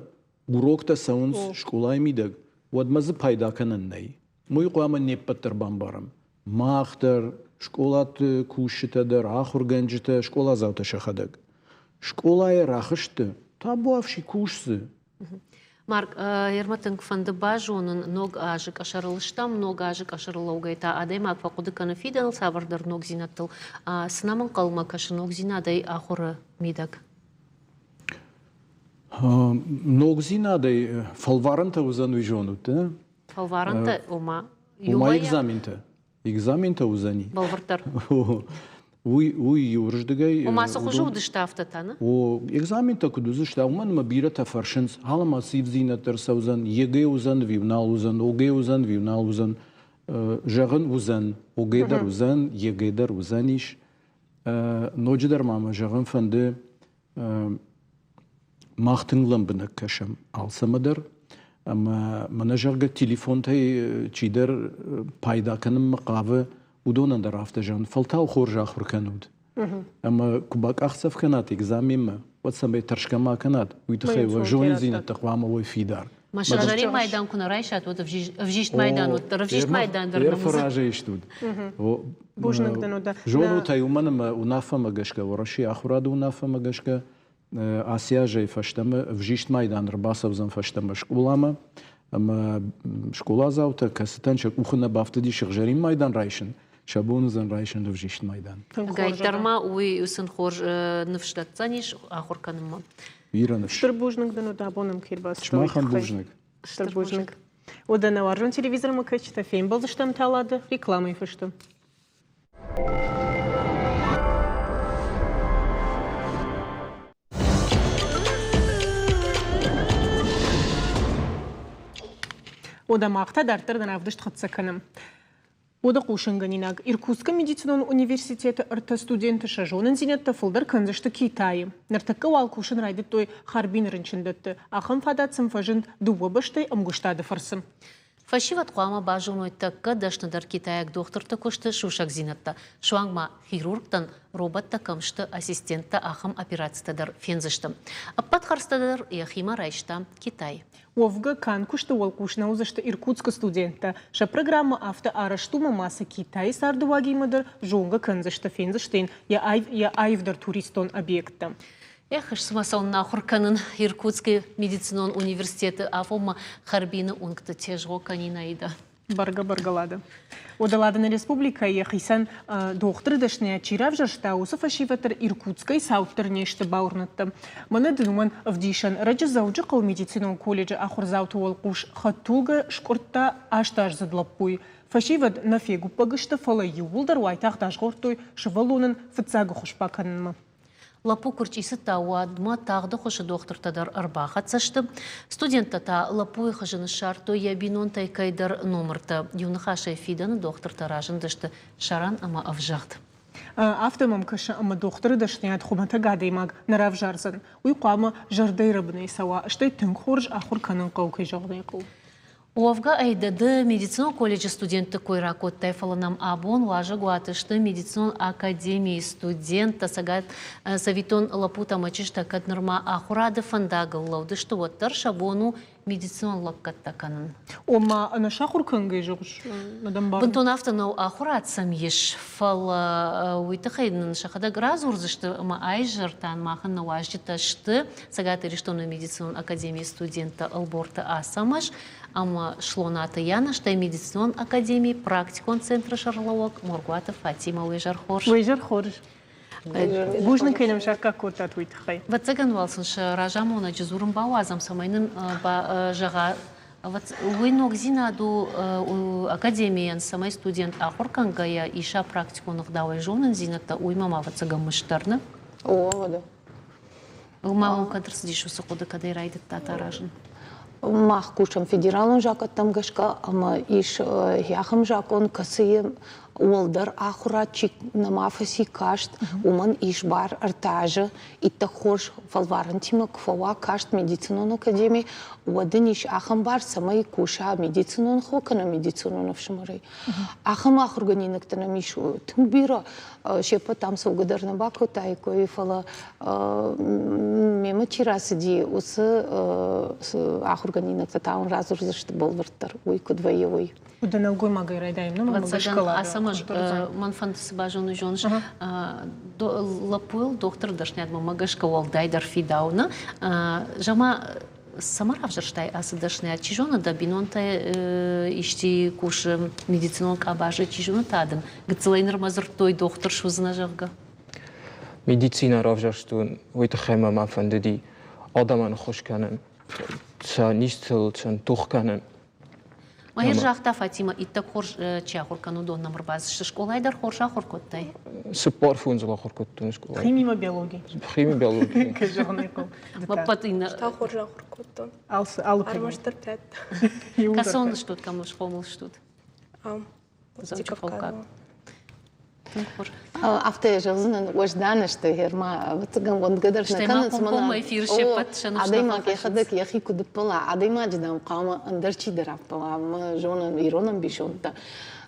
уроктӕ цӕуынц скъолайы мидӕг, уӕдмӕ дзы пайда кӕнӕн нӕй. Уый хъуамӕ не ппӕт дӕр бамбарӕм. Мах дӕр, скъолаты кусджытӕ дӕр, ахуыргӕнджытӕ, скъоладзаутӕ сӕхӕдӕг. Скъолайӕ рахызты, табуафси кус дзы. Марк, ӕрмӕ тынг фӕнды базонын, ног азы къӕсӕрыл стӕм, ног азы къӕсӕрыл лӕугӕй та адӕймаг фӕхъуыды кӕны фидӕныл цавӕрдӕр ногдзинӕдтыл. Цы нӕм ӕнхъӕлмӕ кӕсы ногдзинадӕй ахуыры мидӕг? Ногдзинадӕй фӕлварӕнтӕ уыдзӕн, уый зонут, Фӕлварӕнтӕ, ома Ома экзаментӕ. Экзаментӕ уыдзӕни. Бӕлвырддӕр. Уый, уый иуырдыгӕй. Ома цы хуызы уыдысты афтӕ та, нӕ? О, экзаментӕ куыд уыдзысты, уымӕн ӕмӕ бирӕтӕ фӕрсынц, алӕмӕ цы ивдзинӕдтӕ ӕрцӕудзӕн, ЕГЭ уыдзӕн ӕви нал уыдзӕн, ОГЭ уыдзӕн ӕви нал уыдзӕн. Зӕгъын, уыдзӕн, ОГЭ дӕр уыдзӕн, ЕГЭ дӕр уыдзӕнис. Ноджыдӕр ма мӕ зӕгъын фӕнды, Мах тынг лӕмбынӕг кӕсӕм алцӕмӕ дӕр, ӕмӕ мӕнӕ зӕгъгӕ телефонтӕй чидӕр пайда кӕнынмӕ хъавы, уыдонӕн дӕр афтӕ зӕгъын, фӕлтау хорз ахуыр кӕнут. Ӕмӕ куы бакъахдзӕф кӕнат экзаменмӕ, уӕд цӕмӕй тӕрсгӕ ма кӕнат, уый тыххӕй уӕ зонындзинӕдтӕ хъуамӕ уой фидар. Мӕ сыгъзӕрин майдан куы нӕ райсат, уӕд ӕвзист майдан уӕддӕр ӕвзист майдан дӕр нӕ фӕразӕй стут. Бузныг дын уыдӕ. Зонут ӕй, уымӕн ӕмӕ уынаффӕмӕ гӕсгӕ, Уӕрӕсейы ахуырады уынаффӕмӕ гӕсгӕ, ацы азӕй фӕстӕмӕ ӕвзист майдан ӕрбацӕудзӕн фӕстӕмӕ скъоламӕ ӕмӕ скъоладзаутӕ, кӕцытӕн сӕ къухы нӕ бафтыди сыгъзӕрин майдан райсын, сӕ бон уыдзӕн райсын ӕвзист майдан. Гайддӕр ма уый сын хорз ныфс дӕтдзӕнис ахуыр кӕнынмӕ. Бирӕ ныфс. Стыр бузныг дын уыд абон ӕм кӕй ӕрбацыдтӕ. Сымахӕн бузныг. Стыр бузныг. Уӕдӕ нӕ уарзон телевизормӕ кӕсджытӕ фембӕлдзыстӕм талады рекламӕйы фӕстӕ. Уӕдӕ мах та дарддӕр нӕ равдыст хӕццӕ кӕнӕм. Уыды хъусынгӕнинаг Иркутскы медицинон университеты ӕртӕ студенты сӕ зонындзинӕдтӕ фылдӕр кӕндзысты Китайы. Ныртӕккӕ уал кусын райдыдтой Харбины рынчындӕтты. Ахӕм фадат сын фӕзынд дыууӕ бӕстӕйы ӕмгуыстады фӕрцы. Фӕсивӕд хъуамӕ базоной тӕккӕ дӕсныдӕр китайаг дохтырты куысты сусӕгдзинӕдтӕ. Суанг ма хирургтӕн роботтӕ кӕм сты, ассистенттӕ ахӕм операцитӕ дӕр фендзысты. Ӕппӕт хӕрдзтӕ дӕр йӕхимӕ райста Китай. Уӕвгӕ, конкурсты уӕлхъус нӕ уыдзысты Иркутскы студенттӕ. Сӕ программӕ афтӕ арӕзт у, ӕмӕ сӕ Китайы цардыуагимӕ дӕр зонгӕ кӕндзысты, фендзысты йын йӕ аивдӕр туристон объекттӕ. Эх, цыма цӕуын ахуыр кӕнын Иркутскы медицинон университеты афонмӕ Харбины уынгты тезгъо кӕнин, Аида. Бӕргӕ, бӕргӕ, Лада. Уӕдӕ Ладаны республикӕйы йӕхицӕн дохтыры дӕсныйад чи равзӕрста, уыцы фӕсивӕд дӕр Иркутскӕй цауддӕр не сты, бауырныдта. Мӕнӕ дын уымӕн ӕвдисӕн. Ӕрӕджы Дзӕуджыхъӕуы медицинон колледжы ахуырдзауты уӕлхъус хӕдтулгӕ скъуырдта астаздзыд лӕппуйы. Фӕсивӕд нӕ фегуыппӕг сты, фӕлӕ иууылдӕр уайтагъд азгъордтой сывӕллонӕн фыццаг ӕххуыс бакӕнынмӕ. Лӕппу куы рчъицыдта, уӕдмӕ тагъды хуысы дохтыртӕ дӕр ӕрбахӕццӕ сты. Студенттӕ та лӕппуйы хызыны ссардтой йӕ бинонтӕй кӕйдӕр номыртӕ. Иу ныхасӕй фидӕны дохтыртӕ разындысты сӕрӕн ӕмӕ ӕвзӕгъд. Афтӕ мӕм кӕсы, ӕмӕ дохтыры дӕсныйад хуымӕтӕг адӕймаг нӕ равзардзӕн. Уый хъуамӕ зӕрдӕйы рӕбынӕй цӕуа, стӕй тынг хорз ахуыр кӕнын хъӕуы, кӕй зӕгъын ӕй хъӕуы. Уӕвгӕ ӕй ды медицинон колледжы студентты кой ракодтай, фӕлӕ нӕм абон уазӕгуаты сты медицинон академийы студенттӕ. Цӕгат Цӕвиттон лӕппутӕ ӕмӕ чызджытӕ кӕд нырма ахуырады фӕндагыл лӕуд сты, уӕддӕр сӕ бон у медицинон лӕггӕдтӕ кӕнын. Ома ӕнӕсахуыр кӕнгӕ зӕгъыс, мадам Барон? Бынтон афтӕ нӕу, ахуырад сӕм ис, фӕлӕ уый тыххӕй нын сӕхӕдӕг радзурдзысты ӕмӕ айзӕртӕн махӕн нӕ уазджытӕ сты Цӕгат Ирыстоны медицинон академийы студенттӕ Ӕлборты Ацӕмӕз ӕмӕ Слонаты Яна, стӕй медицинон академийы практикон центры сӕргълӕууӕг Моргуаты Фатимӕ. Уе зӕр хорз. Уе зӕр хорз. Бузныг, кӕй нӕм саккаг кодтат, уый тыххӕй. Ӕвӕццӕгӕн уал сын сӕ разамонӕджы дзурын бауадзӕм, цӕмӕй нын зӕгъа, уый ногдзинад у академийӕн, цӕмӕй студент ахуыр кӕнгӕйӕ иса практикон ӕгъдауӕй зонындзинӕдтӕ, уый ма ӕвӕццӕгӕн мыст дӕр, нӕ? О, да. Ма уӕм кӕд ӕрцыдис уыцы хъуыды, кӕдӕй райдыдтат аразын? Мах кусӕм федералон закъӕттӕм гӕсгӕ ӕмӕ ис ахӕм закъон, кӕцыйы уӕлдӕр ахуырад чи нӕма фӕци каст, уымӕн ис бар ӕртӕ азы иттӕг хорз фӕлварӕнтимӕ куы фӕуа каст медицинон академи, уӕд ын ис ахӕм бар, цӕмӕй куса медицинон хо кӕнӕ медицинон ӕфсымӕрӕй. Ахӕм ахуыргӕнинӕгтӕ нӕм ис тынг бирӕ, се ппӕт ам цӕугӕ дӕр нӕ бакодтаиккой, фӕлӕ мемӕ чи рацыди, уыцы ахуыргӕнинӕгтӕ та уын радзурдзысты бӕлвырддӕр, уый куыд вӕййы, уый. Уыд нӕлгоймагӕй райдайӕм, ну, Ӕвӕццӕгӕн, Ацӕмӕз, мӕн фӕнды цы базонын зоныс, лӕппуйыл дохтыры дӕсныйадмӕ мӕ гӕсгӕ уӕлдайдӕр фидауыны. Зӕгъ-ма, цӕмӕ равзӕрстай ацы дӕсныйад? Чи зоны, дӕ бинонтӕ исчи кусы медицинон къабазы, чи зоны та дын гыццылӕй нырмӕ дзырдтой, дохтыр суыдзынӕ, зӕгъгӕ? Медицинӕ равзӕрстон, уый тыххӕй мӕ ма фӕндыди адӕмӕн ӕххуыс кӕнын, сӕ низтыл сын тох кӕнын. Махир загъта Фатимӕ, иттӕг хорз чи ахуыр кӕны, уыдон нӕм ӕрбацыдысты. Скъолайы дӕр хорз ахуыр кодтай? Цыппар фондзыл ахуыр кодтон скъолайы. Химимӕ биологи. Хими биологи. Кӕй зӕгъын ӕй хъӕуы. Ӕппӕт иннӕ. Та хорз ахуыр кодтон. Алы Ӕрмӕстдӕр пять. Кӕцон стут, кӕм схъомыл стут? Ам. Дзӕуджыхъӕуккаг. Афтӕ зӕгъдзынӕн, уӕздан сты, гъерма ӕвӕццӕгӕн уӕндгӕ дӕр нӕ кӕнынц. Адӕймаг йӕхӕдӕг йӕхи куыд ӕппӕла, адӕймаджы дам хъуамӕ ӕндӕр чидӕр ӕппӕла, ӕмӕ зонӕм ирон ӕмбисондтӕ.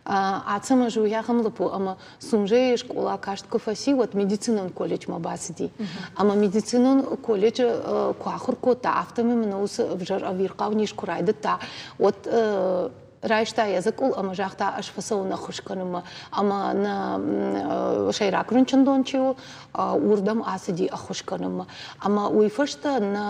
Ацӕмӕз у ахӕм лӕппу, ӕмӕ Сунжӕйы скъола каст куы фӕци, уӕд медицинон колледжмӕ бацыди. Ӕмӕ медицинон колледжы куы ахуыр кодта, афтӕмӕй мын уыцы ӕвзӕр ӕвирхъау низ куы райдыдта, уӕд райста йӕ дзыкъул ӕмӕ загъта, ӕз фӕцӕуын ӕххуыс кӕнынмӕ. Ӕмӕ нӕ сӕйраг рынчындон чи у, уырдӕм ацыди ӕххуыс кӕнынмӕ. Ӕмӕ уый фӕстӕ нӕ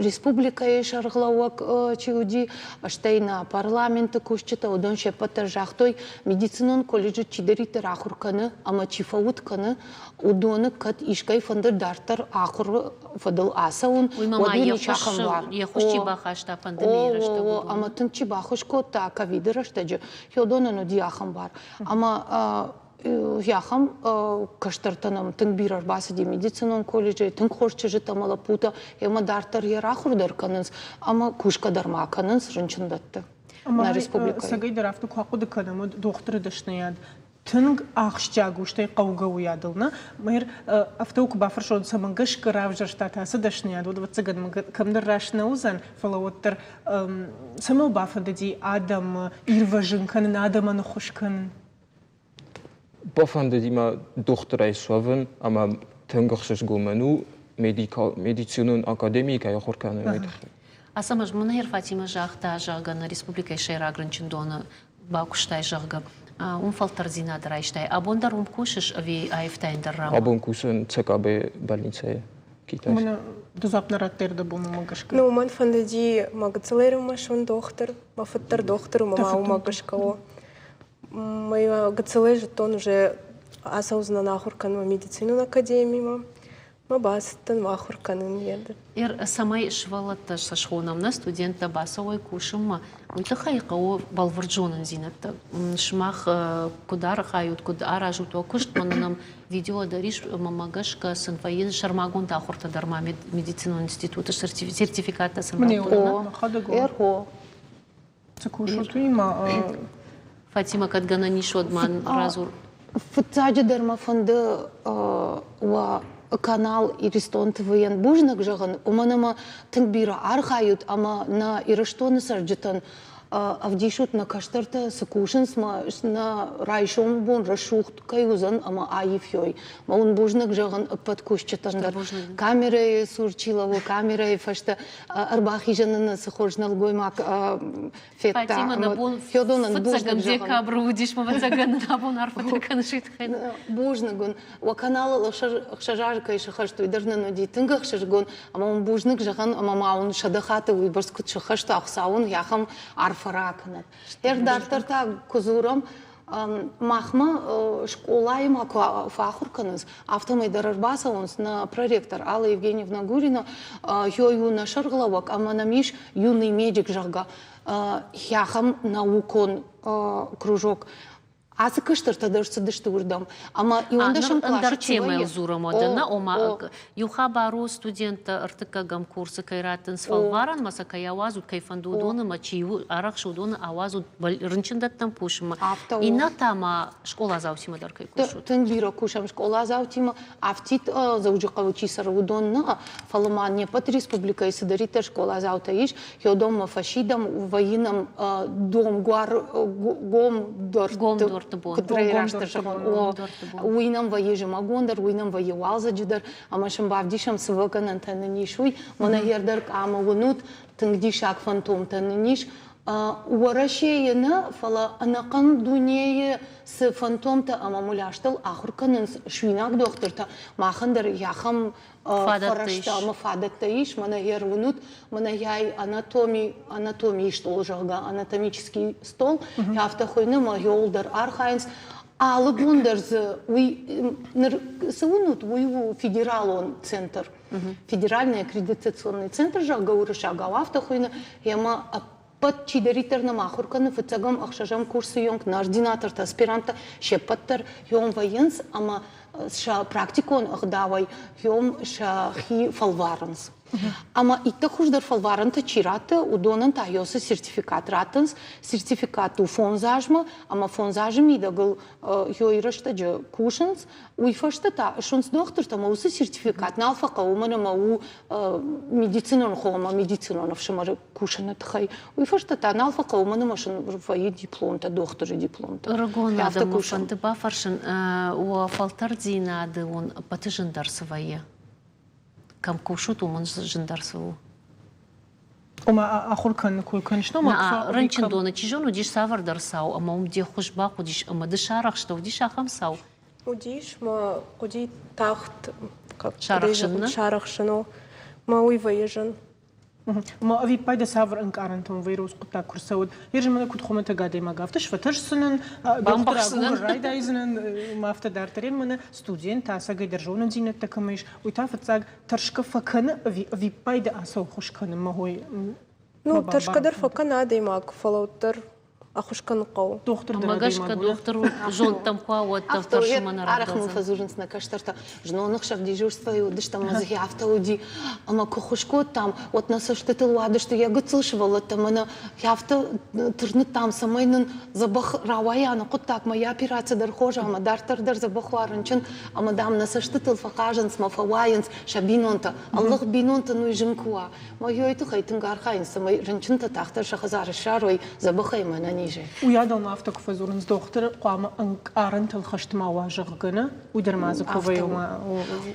республикӕйы сӕргълӕууӕг чи уыди, стӕй нӕ парламенты кусджытӕ, уыдон се ппӕт дӕр загътой, медицинон колледжы чидӕриддӕр ахуыр кӕны ӕмӕ чи фӕуд кӕны, уыдоны кӕд искӕй фӕнды дарддӕр ахуыры фӕдыл ацӕуын, уӕд уый ницы бар. Йе ххуыс чи бахаста пандемийы рӕстӕг? Ӕмӕ тынг чи баххуыс кодта ковиды рӕстӕджы, уыдонӕн уыди ахӕм бар. Ӕмӕ ахӕм кӕстӕртӕ нӕм тынг бирӕ ӕрбацыди медицинон колледжӕй, тынг хорз чызджытӕ ӕмӕ лӕппутӕ, ӕмӕ дарддӕр йӕ рахуыр дӕр кӕнынц ӕмӕ кусгӕ дӕр ма кӕнынц рынчындӕтты. Нӕ республикӕйы. Цӕгӕй дӕр афтӕ куы ахъуыды кӕнӕм, уӕд дохтыры дӕсныйад тынг ахсджиаг у, стӕй хъӕугӕ у адыл, нӕ? Мэр афтӕ куы бафӕрсон, цӕмӕ гӕсгӕ равзӕрстат ацы дӕсныйад, уӕд, ӕвӕццӕгӕн, кӕмдӕр раст нӕ уыдзӕн, фӕлӕ уӕддӕр цӕмӕ бафӕндыди адӕмы ирвӕзын кӕнын, адӕмӕн ӕххуыс кӕнын? Бафӕндыди мӕ дохтырӕй суӕвын ӕмӕ тынг ӕхсызгон мӕн у медицинон академийы кӕй ахуыр кӕнын, уый тыххӕй. Ацӕмӕз, мӕнӕ Фатимӕ загъта, зӕгъгӕ, нӕ республикӕйы сӕйраг рынчындоны бакуыстай, зӕгъгӕ, уым фӕлтӕрдзинад райстай. Абон дӕр уым кусыс ӕви аивтай ӕндӕр ранмӕ? Абон кусын ЦКБ больницӕйы Китайы. Мӕнӕ ды дзуапп нӕ радтай ӕрдӕбон уымӕ гӕсгӕ. Ну, мӕн фӕндыди мӕ гыццылӕй рынмӕсон дохтыр, мӕ фыд дӕр дохтыр у, мӕ ма уымӕ гӕсгӕ у. Мӕ гыццылӕй зыдтон уже ацӕудзынӕн ахуыр кӕнынмӕ медицинон академимӕ. Мӕ бацыдтӕн мӕ ахуыр кӕнын йӕ Ир, цӕмӕй сывӕллӕттӕ сӕ схонӕм, нӕ студенттӕ бацӕуой кусынмӕ, уый тыххӕй хъӕуы бӕлвырд зонындзинӕдтӕ. Сымах куыд архайут, куыд аразут уӕ куыст, мӕнӕ нӕм видео дӕр ис, мӕнмӕ гӕсгӕ сын вӕййы сӕрмагонд ахуыртӕ дӕр ма медицинон институты сертификаттӕ сын радтой. Ӕргъо. Цы кусут, уый ма Фатима, кӕд гӕнӕн ис, уӕд ма радзур. Фыццаджыдӕр мӕ фӕнды уӕ канал Иристон ТВ-йӕн бузныг зӕгъын, уымӕн ӕмӕ тынг бирӕ архайут ӕмӕ нӕ Ирыстоны цӕрджытӕн ӕвдисут нӕ кӕстӕртӕ цы кусынц мӕ нӕ райсомы бон рӕсугъд кӕй уыдзӕн ӕмӕ аив ёй. Мӕ уын бузныг зӕгъын ӕппӕт кусджытӕн дӕр. Камерӕйы цур чи лӕууы, камерӕйы фӕстӕ ӕрбахизӕны нӕ цы хорз нӕлгоймаг федта. Фатима, нӕ бон фыццагӕн декабры уыдис, мӕ ӕвӕццӕгӕн абон арфӕтӕ кӕныс уый тыххӕй. Бузныг уын. Уӕ каналыл ӕхсӕз азы кӕй сыххӕст, уый дӕр нын уыди тынг ӕхсызгон. Ӕмӕ уын бузныг зӕгъын, ӕмӕ ма уын 100 хатты уыйбӕрц куыд сыххӕст уа, Хуыцау уын ахӕм арфӕ ракӕнӕд. Ӕр дарддӕр та куы дзурӕм, махмӕ скъолайы ма куы фӕахуыр кӕнынц, афтӕмӕй дӕр ӕрбацӕуынц нӕ проректор Алла Евгеньевна Гурина, ёй у нӕ сӕргълӕууӕг ӕмӕ нӕм ис юный медик, зӕгъгӕ, ахӕм наукон кружок. Ацы кӕстӕртӕ дӕр цыдысты уырдӕм. Ӕмӕ иуӕндӕсӕм къласы чи вӕййы? дзурӕм уӕдӕ, нӕ, ома иу хабар у студенттӕ ӕртыккӕгӕм курсы кӕй раттынц фӕлварӕнмӕ сӕ кӕй ауадзут, кӕй фӕнды уыдоны ӕмӕ чи арӕхсы, уыдоны ауадзут рынчындӕттӕм кусынмӕ. Иннӕ та ма скъоладзаутимӕ дӕр кӕй кусут? Тынг бирӕ кусӕм скъоладзаутимӕ. Афтид Дзӕуджыхъӕуы чи цӕры, уыдон нӕ, фӕлӕ ма не ппӕт республикӕйы цыдӕриддӕр скъоладзаутӕ ис, уыдонмӕ фӕсидӕм, вӕййы нӕм домгуар гом дорты бон. Куыд растдӕр зӕгъон, уый нӕм вӕййы зымӕгон дӕр, уый нӕм вӕййы уалдзӕджы дӕр, ӕмӕ сын бавдисӕм, цы вӕгӕнӕнтӕ нын ис, уый. Мӕнӕ йе рдӕр къамы уынут, тынг диссаг фантомтӕ нын ис. Уӕрӕсейы нӕ, фӕлӕ ӕнӕхъӕн дунейы цы фантомтӕ ӕмӕ муляжтыл ахуыр кӕнынц суинаг дохтыртӕ, махӕн дӕр ахӕм фӕрӕзтӕ ӕмӕ фадӕттӕ ис. Мӕнӕ йӕ уынут, мӕнӕ йӕ анатоми, анатомийы стъол, зӕгъгӕ, анатомический стол, афтӕ хуыйны, ӕмӕ йыл дӕр архайынц. Алы бон дӕр дзы уый ныр цы уынут, уый у федералон центр. Федеральный аккредитационный центр, зӕгъгӕ, уырыссагау афтӕ хуыйны, ӕмӕ ӕппӕт чидӕриддӕр нӕм ахуыр кӕны фыццӕгӕм, ӕхсӕзӕм курсы онг, нӕ ординатортӕ, аспиранттӕ се ппӕт дӕр йом вӕййынц ӕмӕ сӕ практикон ӕгъдауӕй йом сӕхи фӕлварынц. Ӕмӕ иттӕг хуыздӕр фӕлварӕнтӕ чи ратты, уыдонӕн та йосы сертификат раттынц. Сертификат у фондз азмӕ, ӕмӕ фондз азы мидӕгыл ёй рӕстӕджы кусынц, уый фӕстӕ та ссынц дохтыртӕ ӕмӕ уыцы сертификат нал фӕхъӕуы, уымӕн ӕмӕ у медицинон хо ӕмӕ медицинон ӕфсымӕры кусыны тыххӕй. Уый фӕстӕ та нал фӕхъӕуы, уымӕн ӕмӕ сын вӕййы дипломтӕ, дохтыры дипломтӕ. Ӕрыгон адӕмы фӕнды бафӕрсын, уӕ фӕлтӕрддзинады уын ӕппӕты зындӕр цы вӕййы? Кӕм кусут, уымӕн зындӕр цы у? Ома ахуыр кӕныны кой кӕныс, но рынчындоны, чи зоны, уыдис цавӕрдӕр цау, ӕмӕ уым де ххуыс бахъуыдис, ӕмӕ ды сарӕхстӕ, уыдис ахӕм цау? Уыдис, мӕ хъуыди тагъд сарӕхсын, сарӕхсын, мӕ уый вӕййы зын. Ма ӕвиппайды цавӕр ӕнкъарӕнтӕм вирус хъуыддаг куы рцӕуӕд? Ерыс мӕнӕ куыд хуымӕтӕг адӕймаг, афтӕ сфӕтӕрсдзынӕн, дохтыр агурын райдайдзынӕн, ма афтӕ дарддӕр. Мӕнӕ студент, ӕцӕгӕйдӕр зонындзинӕдтӕ кӕмӕ ис, уый та фыццаг тӕрсгӕ фӕкӕны ӕви ӕвиппайды ацӕуы ххуыс кӕнынмӕ хой? Ну, тӕрсгӕ дӕр фӕкӕны адӕймаг, фӕлӕ уӕддӕр ӕххуыс кӕнын хъӕуы. Дохтыр дӕр Ӕмӕ гӕсгӕ дохтыр зондтӕм куы уа, уӕд тӕрсынмӕ нӕ Арӕх мын фӕдзурынц нӕ кӕстӕртӕ, знон ӕхсӕв дежурствойы уыдыстӕм ӕмӕ дзы афтӕ уыди, ӕмӕ куы ххуыс кодтам, уӕд нӕ цӕстытыл уадысты йӕ гыццыл сывӕллӕттӕ ӕмӕ нӕ афтӕ тырныдтам, цӕмӕй нын дзӕбӕх рауайа нӕ хъуыддагмӕ, йӕ операци дӕр хорз ӕмӕ дарддӕр дӕр дзӕбӕх уа рынчын, ӕмӕ, дам, нӕ цӕстытыл фӕхъазынц мӕ фӕуайынц сӕ бинонтӕ. Ӕллӕх бинонтӕн уый зын куы уа. Мӕ йой тыххӕй тынг архайынц, цӕмӕй рынчынтӕ тагъддӕр сӕ хӕдзары ссарой дзӕбӕхӕй ӕмӕ ӕнӕнизӕй. Уыйадыл ма афтӕ куы фӕдзурынц, дохтыр хъуамӕ ӕнкъарӕнтыл хӕст ма уа, зӕгъгӕ, нӕ? Уый дӕр ма дзы куы вӕййы, ома.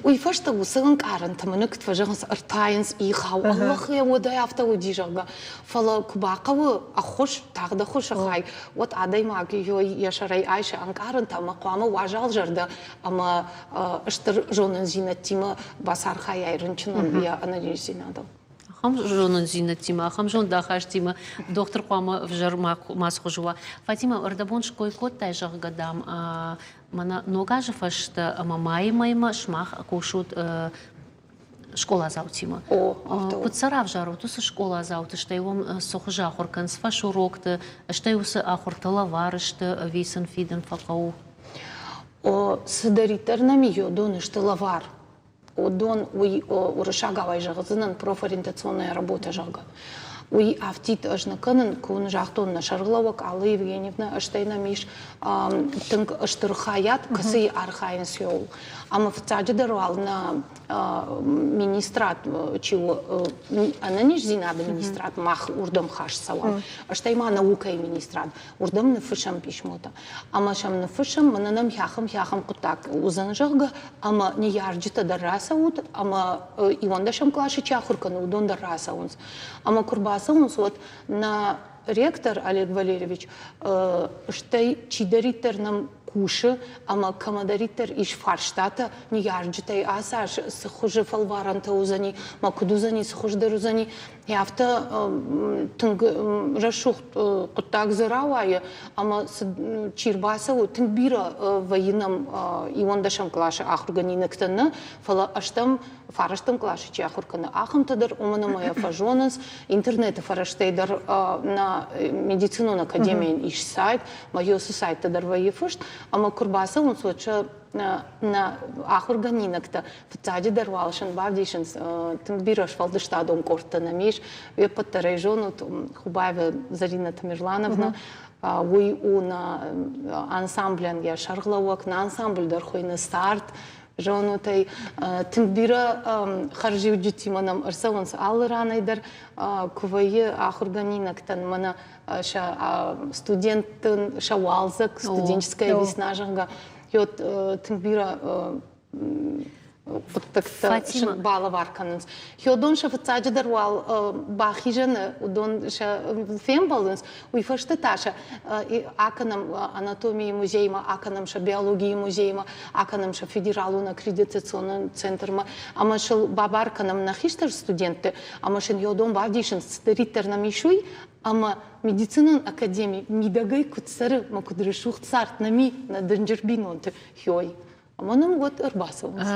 Уый фӕстӕ уыцы ӕнкъарӕнтӕ мӕнӕ куыд фӕзӕгъынц, ӕртайынц ихау, ӕллӕх, уӕдӕй афтӕ уыди, зӕгъгӕ. Фӕлӕ куы бахъӕуы ӕххуыс, тагъд ӕххуысы хай, уӕд адӕймаг йӕ сӕрӕй айсы ӕнкъарӕнтӕ ӕмӕ хъуамӕ уазал зӕрдӕ ӕмӕ стыр зонындзинӕдтимӕ бацархайай рынчынӕн йӕ ӕнӕниздзинадыл. Ахӕм зонындзинӕдтимӕ, ахӕм зондахастимӕ дохтыр хъуамӕ ӕвзӕр ма схуызы уа. Фатимӕ, ӕрдӕбон ской кодтай, зӕгъгӕ, дам, мӕнӕ ног азы фӕстӕ ӕмӕ майы мӕймӕ сымах кусут. скъоладзаутимӕ. Куыд сӕ равзарут уыцы скъоладзауты, стӕй уӕм цы хуызы ахуыр кӕнынц фӕсурокты, стӕй уыцы ахуыртӕ лӕвар сты ӕви сын фидын фӕхъӕуы? Цыдӕриддӕр нӕм уыдон сты лӕвар. Уыдон уый уырыссагау ӕй зӕгъдзынӕн профориентационная работа, зӕгъгӕ. Уый афтид ӕз нӕ кӕнын, куы уын загътон, нӕ сӕргълӕууӕг Алла Евгеньевна, стӕй нӕм ис тынг стыр хайад, кӕцыйы архайынц иуыл. Ӕмӕ фыццаджыдӕр уал нӕ министрад, чи у ӕнӕниздзинады министрад, мах уырдӕм хаст цӕуӕм, стӕй ма наукӕйы министрад, уырдӕм ныффыссӕм писмотӕ. Ӕмӕ сӕм ныффыссӕм, мӕнӕ нӕм хӕхӕм-хӕхӕм хъуыддаг уыдзӕн, зӕгъгӕ, ӕмӕ ныййарджытӕ дӕр рацӕут, ӕмӕ иуӕндӕсӕм къласы чи ахуыр кӕны, уыдон дӕр рацӕуынц. Ӕмӕ куы рбацӕуынц, уӕд нӕ ректор Олег Валерьевич, стӕй чидӕриддӕр нӕм кусы ӕмӕ кӕмӕдӕриддӕр ис фарстатӕ ныййарджытӕй ацы аз цы хуызы фӕлварӕнтӕ уыдзӕни, мӕ куыд уыдзӕни, цы хуыздӕр уыдзӕни, афтӕ тынг рӕсугъд хъуыддаг дзы рауайы ӕмӕ чи рбацӕуы, тынг бирӕ вӕййы нӕм иуӕндӕсӕм къласы ахуыргӕнинӕгтӕ нӕ, фӕлӕ ӕстӕм, фарӕстӕм къласы чи ахуыр кӕны, ахӕмтӕ дӕр, уымӕн ӕмӕ йӕ фӕзонынц. Интернеты фӕрӕзтӕй дӕр нӕ медицинон академийӕн ис сайт, мӕ уыцы сайтты дӕр вӕййы фыст, ӕмӕ куы рбацӕуынц, уӕд сӕ нӕ ахуыргӕнинӕгтӕ фыццаджыдӕр уал сын бавдисынц тынг бирӕ сфӕлдыстадон къордтӕ нӕм ис. Уе ппӕт дӕр ӕй зонут, Хубаева Зарина Тамерлановна, уый у нӕ ансамблӕн йӕ сӕргълӕууӕг, нӕ ансамбль дӕр хуыйны «Цард», зонут ӕй, тынг бирӕ хӕрзиуджытимӕ нӕм ӕрцӕуынц алы ранӕй дӕр, куы вӕййы ахуыргӕнинӕгтӕн мӕнӕ сӕ студенттӕн сӕ уалдзӕг, студенческая весна, зӕгъгӕ, тынг бирӕ хъуыддӕгтӕ балӕвар кӕнынц. Уыдон сӕ фыццаджыдӕр уал бахизӕны уыдон сӕ фембӕлынц, уый фӕстӕ та сӕ акӕнӕм анатомийы музеймӕ, акӕнӕм сӕ биологийы музеймӕ, акӕнӕм сӕ федералон аккредитационон центрмӕ ӕмӕ сыл бабар кӕнӕм нӕ хистӕр студентты ӕмӕ сын уыдон бавдисынц, цыдӕриддӕр нӕм ис, уый ӕмӕ медицинон академи мидӕгӕй куыд цӕры мӕ куыд рӕсугъд цард нӕм и нӕ дынджыр бинонты хёй. Ӕмӕ нӕм уӕд ӕрбацӕуынц.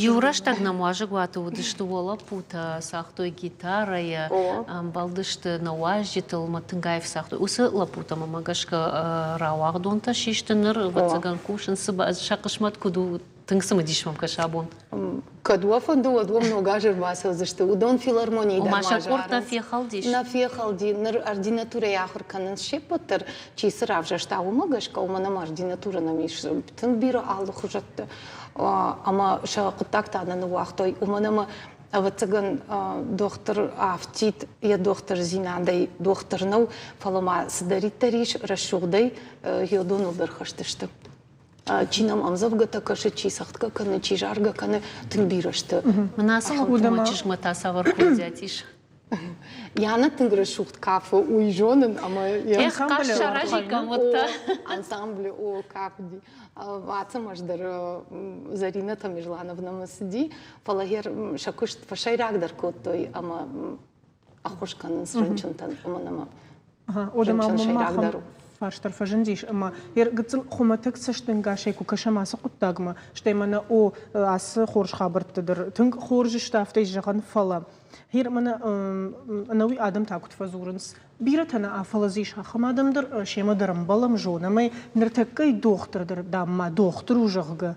Иу рӕстӕг нӕм уазӕгуаты уыдысты уӕ лӕппутӕ, цагътой гитарӕйӕ, ӕмбӕлдысты нӕ уазджытыл, мӕ тынг аив цагътой. Уыцы лӕппутӕ мӕмӕ гӕсгӕ рауагъдонтӕ систы ныр, ӕвӕццӕгӕн, кусынц, сӕ хъысмӕт куыд у, тынг цымыдис мӕм кӕсы абон. Кӕд уӕ фӕнды, уӕд уӕм ног аз ӕрбацӕудзысты. Уыдон филармонийы дӕр ма сӕ къорд нӕ фехӕлдис? Нӕ фехӕлди. Ныр ординатурӕйы ахуыр кӕнынц се ппӕт дӕр. Чи цы равзӕрста, уымӕ гӕсгӕ, уымӕн ӕмӕ ординатурӕ нӕм ис тынг бирӕ алыхуызӕтты. Ӕмӕ сӕ хъуыддаг та нӕ ныууагътой, уымӕн ӕмӕ ӕвӕццӕгӕн, дохтыр афтид йӕ дохтырдзинадӕй дохтыр нӕу, фӕлӕ ма цыдӕриддӕр ис рӕсугъдӕй, уыдоныл дӕр хӕст сты. Чи нӕм ӕмдзӕвгӕтӕ кӕсы, чи цӕгъдгӕ кӕны, чи заргӕ кӕны, тынг бирӕ сты. Мын ацы лӕппумӕ чызгмӕ та цавӕр курдиат ис? Яна тынг рӕсугъд кафы, уый зонын ӕмӕ Эх, хъазт саразиккам уӕд та. Ансамблы о кафыди. Ацӕмӕз дӕр Зарина Тамерлановнӕмӕ цыди, фӕлӕ сӕ куыст фӕсӕйрагдӕр кодтой ӕмӕ ӕххуыс кӕнынц рынчынтӕн, уымӕн ӕмӕ рынчын сӕйрагдӕр у. Фарст дӕр фӕзындис ӕмӕ гыццыл хуымӕтӕг цӕстӕнгасӕй куы кӕсӕм ацы хъуыддагмӕ, стӕй мӕнӕ о, ацы хорз хабӕртты дӕр тынг хорз сты, афтӕ зӕгъӕн, фӕлӕ гъер мӕнӕ ӕнӕуи адӕм та куыд фӕдзурынц, бирӕтӕ нӕ, фӕлӕ дзы ис ахӕм адӕм дӕр, семӕ дӕр ӕмбӕлӕм, зонӕм ӕй, ныртӕккӕйы дохтыр дӕр, дам, ма дохтыр у, зӕгъгӕ.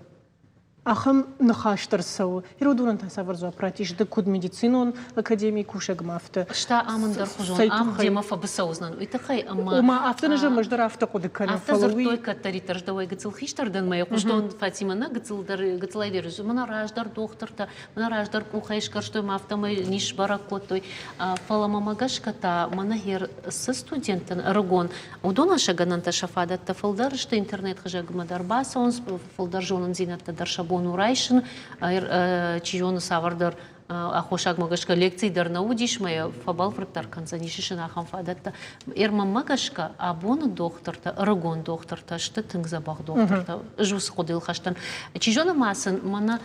Ахӕм ныхас дӕр цӕуы. Иродонӕн та цавӕр дзуапп раттис ды куыд медицинон академийы кусӕгмӕ афтӕ? Ста ам ӕндӕрхуызон, ам демӕ фӕбыцӕу уыдзынӕн, уый тыххӕй ӕмӕ Ома афтӕ нӕ зӕгъын, ӕз дӕр афтӕ хъуыды кӕнын, Афтӕ дзырдтой кӕддӕриддӕр, ӕз дӕуӕй гыццыл хистӕр дӕн, мӕ хъуыстон Фатимӕ нӕ гыццыл дӕр гыццылӕй дӕр мӕнӕ раздӕр дохтыртӕ, мӕнӕ раздӕр къухӕй сгӕрстой, мӕ афтӕмӕй низ сбӕрӕг кодтой. Фӕлӕ мӕмӕ гӕсгӕ та мӕнӕ гъер цы студенттӕн ӕрыгон, уыдонӕн сӕ гӕнӕнтӕ, сӕ фадӕттӕ фылдӕр сты, интернет-хызӕгмӕ дӕр бацӕуынц, фылдӕр зонындзинӕдтӕ дӕр сӕ бон у райсын. Чи зоны, цавӕрдӕр аххосагмӕ гӕсгӕ лекци дӕр нӕ уыдис, мӕ йӕ фӕбӕлвырддӕр кӕндзӕнис ис ын ахӕм фадӕттӕ. Мӕнмӕ гӕсгӕ, абоны дохтыртӕ, ӕрыгон дохтыртӕ сты тынг дзӕбӕх дохтыртӕ. Ӕз уыцы хъуыдыйыл хӕст дӕн. Чи зоны ма сын мӕнӕ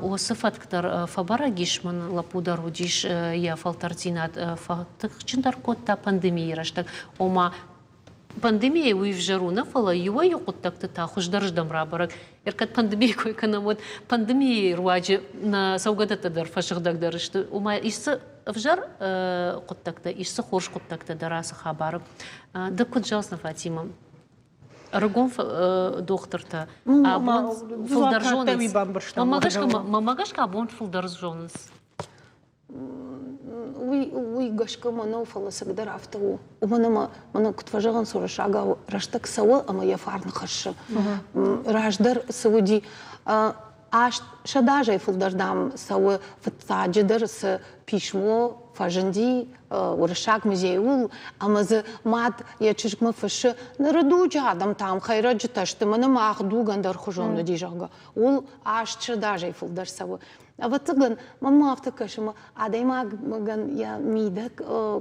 уыцы фӕтк дӕр фӕбӕрӕг ис, мӕн лӕппу дӕр уыдис йӕ фӕлтӕрддзинад фӕтыхджындӕр кодта пандемийы рӕстӕг. Ома, Пандемийӕ уый ӕвзӕр у нӕ, фӕлӕ иуӕй-иу хъуыддӕгты та хуыздӕрыздӕм рабӕрӕг. Ӕркӕд пандемийы кой кӕнӕм, уӕд пандемийы руаджы нӕ цӕугӕдӕттӕ дӕр фӕсыгъдӕгдӕр сты. Ома ис дзы ӕвзӕр хъуыддӕгтӕ, ис дзы хорз хъуыддӕгтӕ дӕр ацы хабары. Ды куыд зӕгъыс, Фатимӕ? Ӕрыгон дохтыртӕ абон фылдӕр зонынц. Мӕнмӕ гӕсгӕ абон фылдӕр зонынц. Уый, уый гӕсгӕ мӕ нӕу, фӕлӕ цӕгдӕр афтӕ у. Уымӕн ӕмӕ мӕнӕ куыд фӕзӕгъынц уырыссагау, рӕстӕг цӕуы ӕмӕ йӕ фарн хӕссы. Раздӕр цы уыди, аст сӕдӕазӕй фылдӕр, дам, цӕуы фыццаджыдӕр цы писмо фӕзынди уырыссаг музейы, ууыл, ӕмӕ дзы мад йӕ чызгмӕ фыссы, ныры дуджы адӕмтӕм хӕйрӕджытӕ сты, мӕнӕ мах дуг ӕндӕрхуызон уыди, зӕгъгӕ. Ууыл аст сӕдӕазӕй фылдӕр цӕуы. Ӕвӕццӕгӕн, мӕнмӕ афтӕ кӕсы, ӕмӕ адӕймагӕн йӕ мидӕг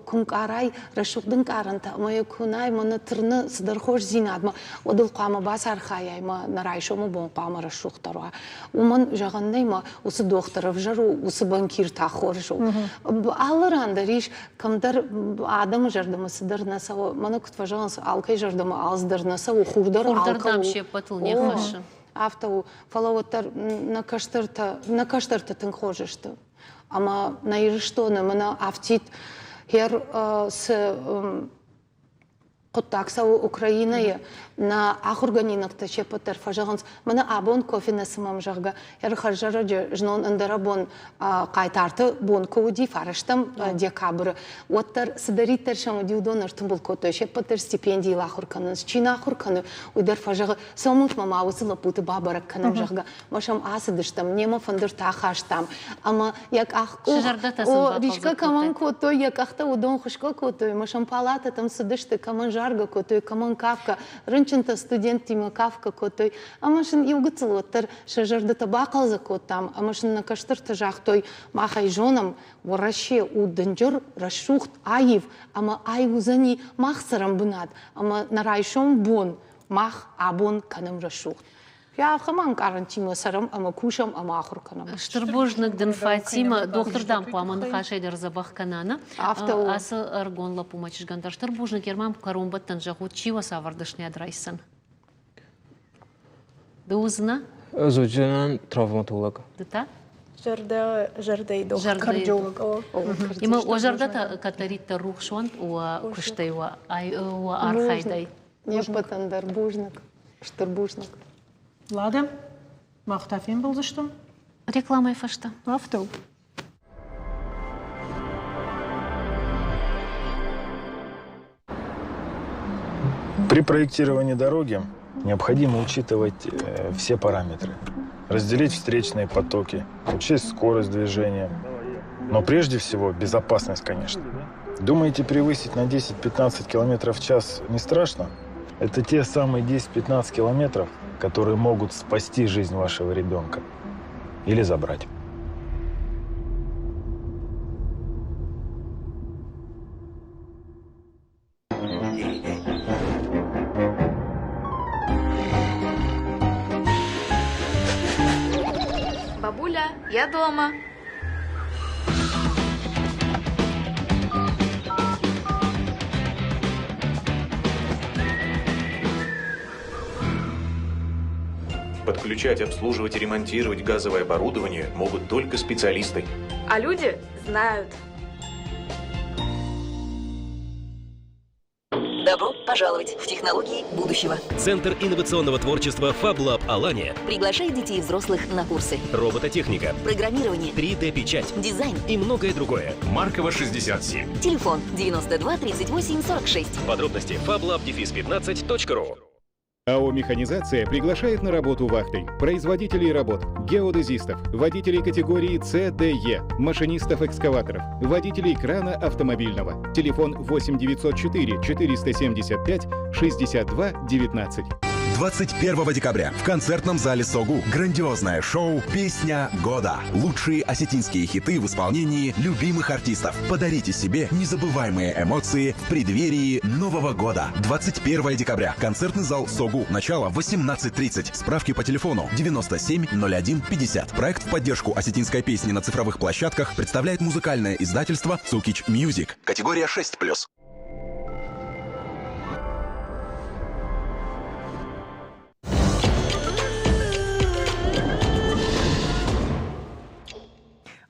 куы нкъарай рӕсугъд ӕнкъарӕнтӕ ӕмӕ йӕ куы уынай, мӕнӕ тырны цыдӕр хорздзинадмӕ, уӕд ыл хъуамӕ бацархайай ӕмӕ нӕ райсомы бон хъуамӕ рӕсугъддӕр уа. Уымӕн зӕгъӕн нӕй, ӕмӕ уыцы дохтыр ӕвзӕр у, уыцы банкир та хорз у. Алы ран дӕр ис, кӕмдӕр адӕмы зӕрдӕмӕ цыдӕр нӕ цӕуы. Мӕнӕ куыд фӕзӕгъынц, алкӕй зӕрдӕмӕ алцыдӕр нӕ цӕуы, хур дӕр Хур дӕр, дам, се ппӕтыл не ххӕссы. Афтӕ у, фӕлӕ уӕддӕр нӕ кӕстӕртӕ, нӕ кӕстӕртӕ тынг хорз сты. Ӕмӕ нӕ Ирыстоны мӕнӕ афтид хер цы хъуыддаг цӕуы Украинӕйы, нӕ ахуыргӕнинӕгтӕ се ппӕт дӕр фӕзӕгъынц, мӕнӕ абон кофе нӕ цымӕм, зӕгъгӕ, ӕрхӕрзӕрӕджы знон ӕндӕрӕбон хъайтарты бон куы уыди, фарӕстӕм декабры, уӕддӕр цыдӕриддӕр сӕм уыди, уыдон ӕртымбыл кодтой, се ппӕт дӕр стипендийыл ахуыр кӕнынц. Чи нӕ ахуыр кӕны, уый дӕр фӕзӕгъы, цомут-ма ма уыцы лӕппуты бабӕрӕг кӕнӕм, зӕгъгӕ, мӕ сӕм ацыдыстӕм, немӕ фӕндыртӕ ахастам, ӕмӕ йӕ къах-къух рисгӕ кӕмӕн кодтой, йӕ къӕхтӕ уыдон хуысгӕ кодтой, ӕмӕ сӕм палатӕтӕм цыдысты, кӕмӕн заргӕ кодтой, кӕмӕн кафгӕ, рынчынтӕ студенттимӕ кафгӕ кодтой, ӕмӕ сын иу гыццыл уӕддӕр сӕ зӕрдӕтӕ бахъӕлдзӕг кодтам, ӕмӕ сын нӕ кӕстӕртӕ загътой, мах ӕй зонӕм, Уӕрӕсе у дынджыр, рӕсугъд, аив, ӕмӕ ай уыдзӕни мах цӕрӕнбынат, ӕмӕ нӕ райсом бон мах абон кӕнӕм рӕсугъд. Ахӕм ӕнкъарӕнтимӕ цӕрӕм ӕмӕ кусӕм ӕмӕ ахуыр кӕнӕм. Стыр бузныг дын, Фатимӕ. Дохтыр дам хъуамӕ ныхасӕй дӕр дзӕбӕх кӕна, нӕ? Афтӕ у. Ацы ӕрыгон лӕппумӕ чызгӕн дӕр стыр бузныг. Ерман кӕронбӕттӕн зӕгъут, чи уӕ цавӕр дӕсныйад райсдзӕн? Ды уыдзынӕ? Ӕз уыдзынӕн травматолог. Ды та? Зӕрдӕ, зӕрдӕйы дохтыр. Кардиолог. Ӕмӕ уӕ зӕрдӕтӕ кӕддӕриддӕр рухс уӕнт уӕ куыстӕй, уӕ архайдӕй. Не ппӕтӕн дӕр бузныг, стыр бузныг. Лада, мах та фембӕлдзыстӕм. Рекламӕйы фӕстӕ. Афтӕ у. При проектировании дороги необходимо учитывать все параметры. Разделить встречные потоки, учесть скорость движения. Но прежде всего безопасность, конечно. Думаете, превысить на 10-15 км в час не страшно? Это те самые 10-15 километров, которые могут спасти жизнь вашего ребенка или забрать. Бабуля, я дома. Подключать, обслуживать и ремонтировать газовое оборудование могут только специалисты. А люди знают. Добро пожаловать в технологии будущего. Центр инновационного творчества FabLab Алания приглашает детей и взрослых на курсы. Робототехника, программирование, 3D-печать, дизайн и многое другое. Маркова 67. Телефон 92 38 46. Подробности fablab-15.ru. АО «Механизация» приглашает на работу вахтой производителей работ, геодезистов, водителей категории С, Д, Е, машинистов экскаваторов, водителей крана автомобильного. Телефон 8 904 475 62 19. 21 декабря в концертном зале СОГУ грандиозное шоу «Песня года». Лучшие осетинские хиты в исполнении любимых артистов. Подарите себе незабываемые эмоции в преддверии Нового года. 21 декабря. Концертный зал СОГУ. Начало 18.30. Справки по телефону 97 01 50. Проект в поддержку осетинской песни на цифровых площадках представляет музыкальное издательство «Цукич Мьюзик». Категория 6+.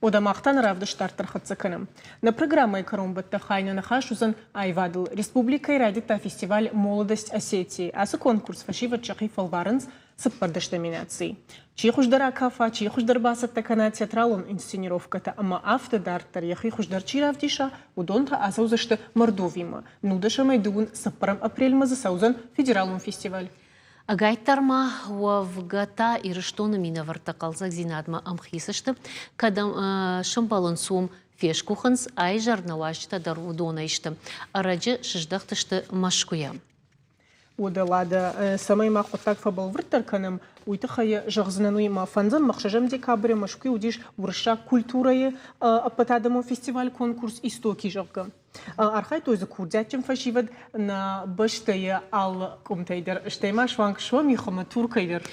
Уӕдӕ мах та нӕ равдыст дарддӕр хӕццӕ кӕнӕм. Нӕ программӕйы кӕронбӕттӕн хай нӕ ныхас уыдзӕн аивадыл. Республикӕйы райдыдта фестиваль «Молодость Осетии». Ацы конкурс фӕсивӕд сӕхи фӕлварынц цыппӕрдӕс номинацийы. Чи хуыздӕр акафа, чи хуыздӕр бацӕттӕ кӕна театралон инсценировкӕтӕ ӕмӕ афтӕ дарддӕр йӕхи хуыздӕр чи равдиса, уыдон та ацӕудзысты Мордовимӕ. Нудӕсӕмӕй дыууын цыппӕрӕм апрельмӕ дзы цӕудзӕн федералон фестиваль. Ӕгайтдӕр ма уӕвгӕ та Ирыстоны минӕвӕрттӕ хъӕлдзӕгдзинадмӕ ӕмхиц сты, кӕдӕм сӕмбӕлынц, уым фесгуыхынц, ӕй нӕ уазджытӕ дӕр уыдонӕй сты. Ӕрӕджы сыздӕхтысты Мӕскуыйӕ. Уӕдӕ, Лада, цӕмӕй ма хъуыддаг фӕбӕлвырддӕр кӕнӕм, уый тыххӕй зӕгъдзынӕн уый, ӕмӕ фӕндзӕм ӕхсӕзӕм декабры Мӕскуыйы уыдис уырыссаг культурӕйы ӕппӕтадӕмон фестиваль-конкурс «Истоки», зӕгъгӕ. Архайдтой дзы курдиатджын фӕсивӕд нӕ бӕстӕйы алы къуымтӕй дӕр, стӕй ма суанг Сомих ӕмӕ Туркӕй дӕр.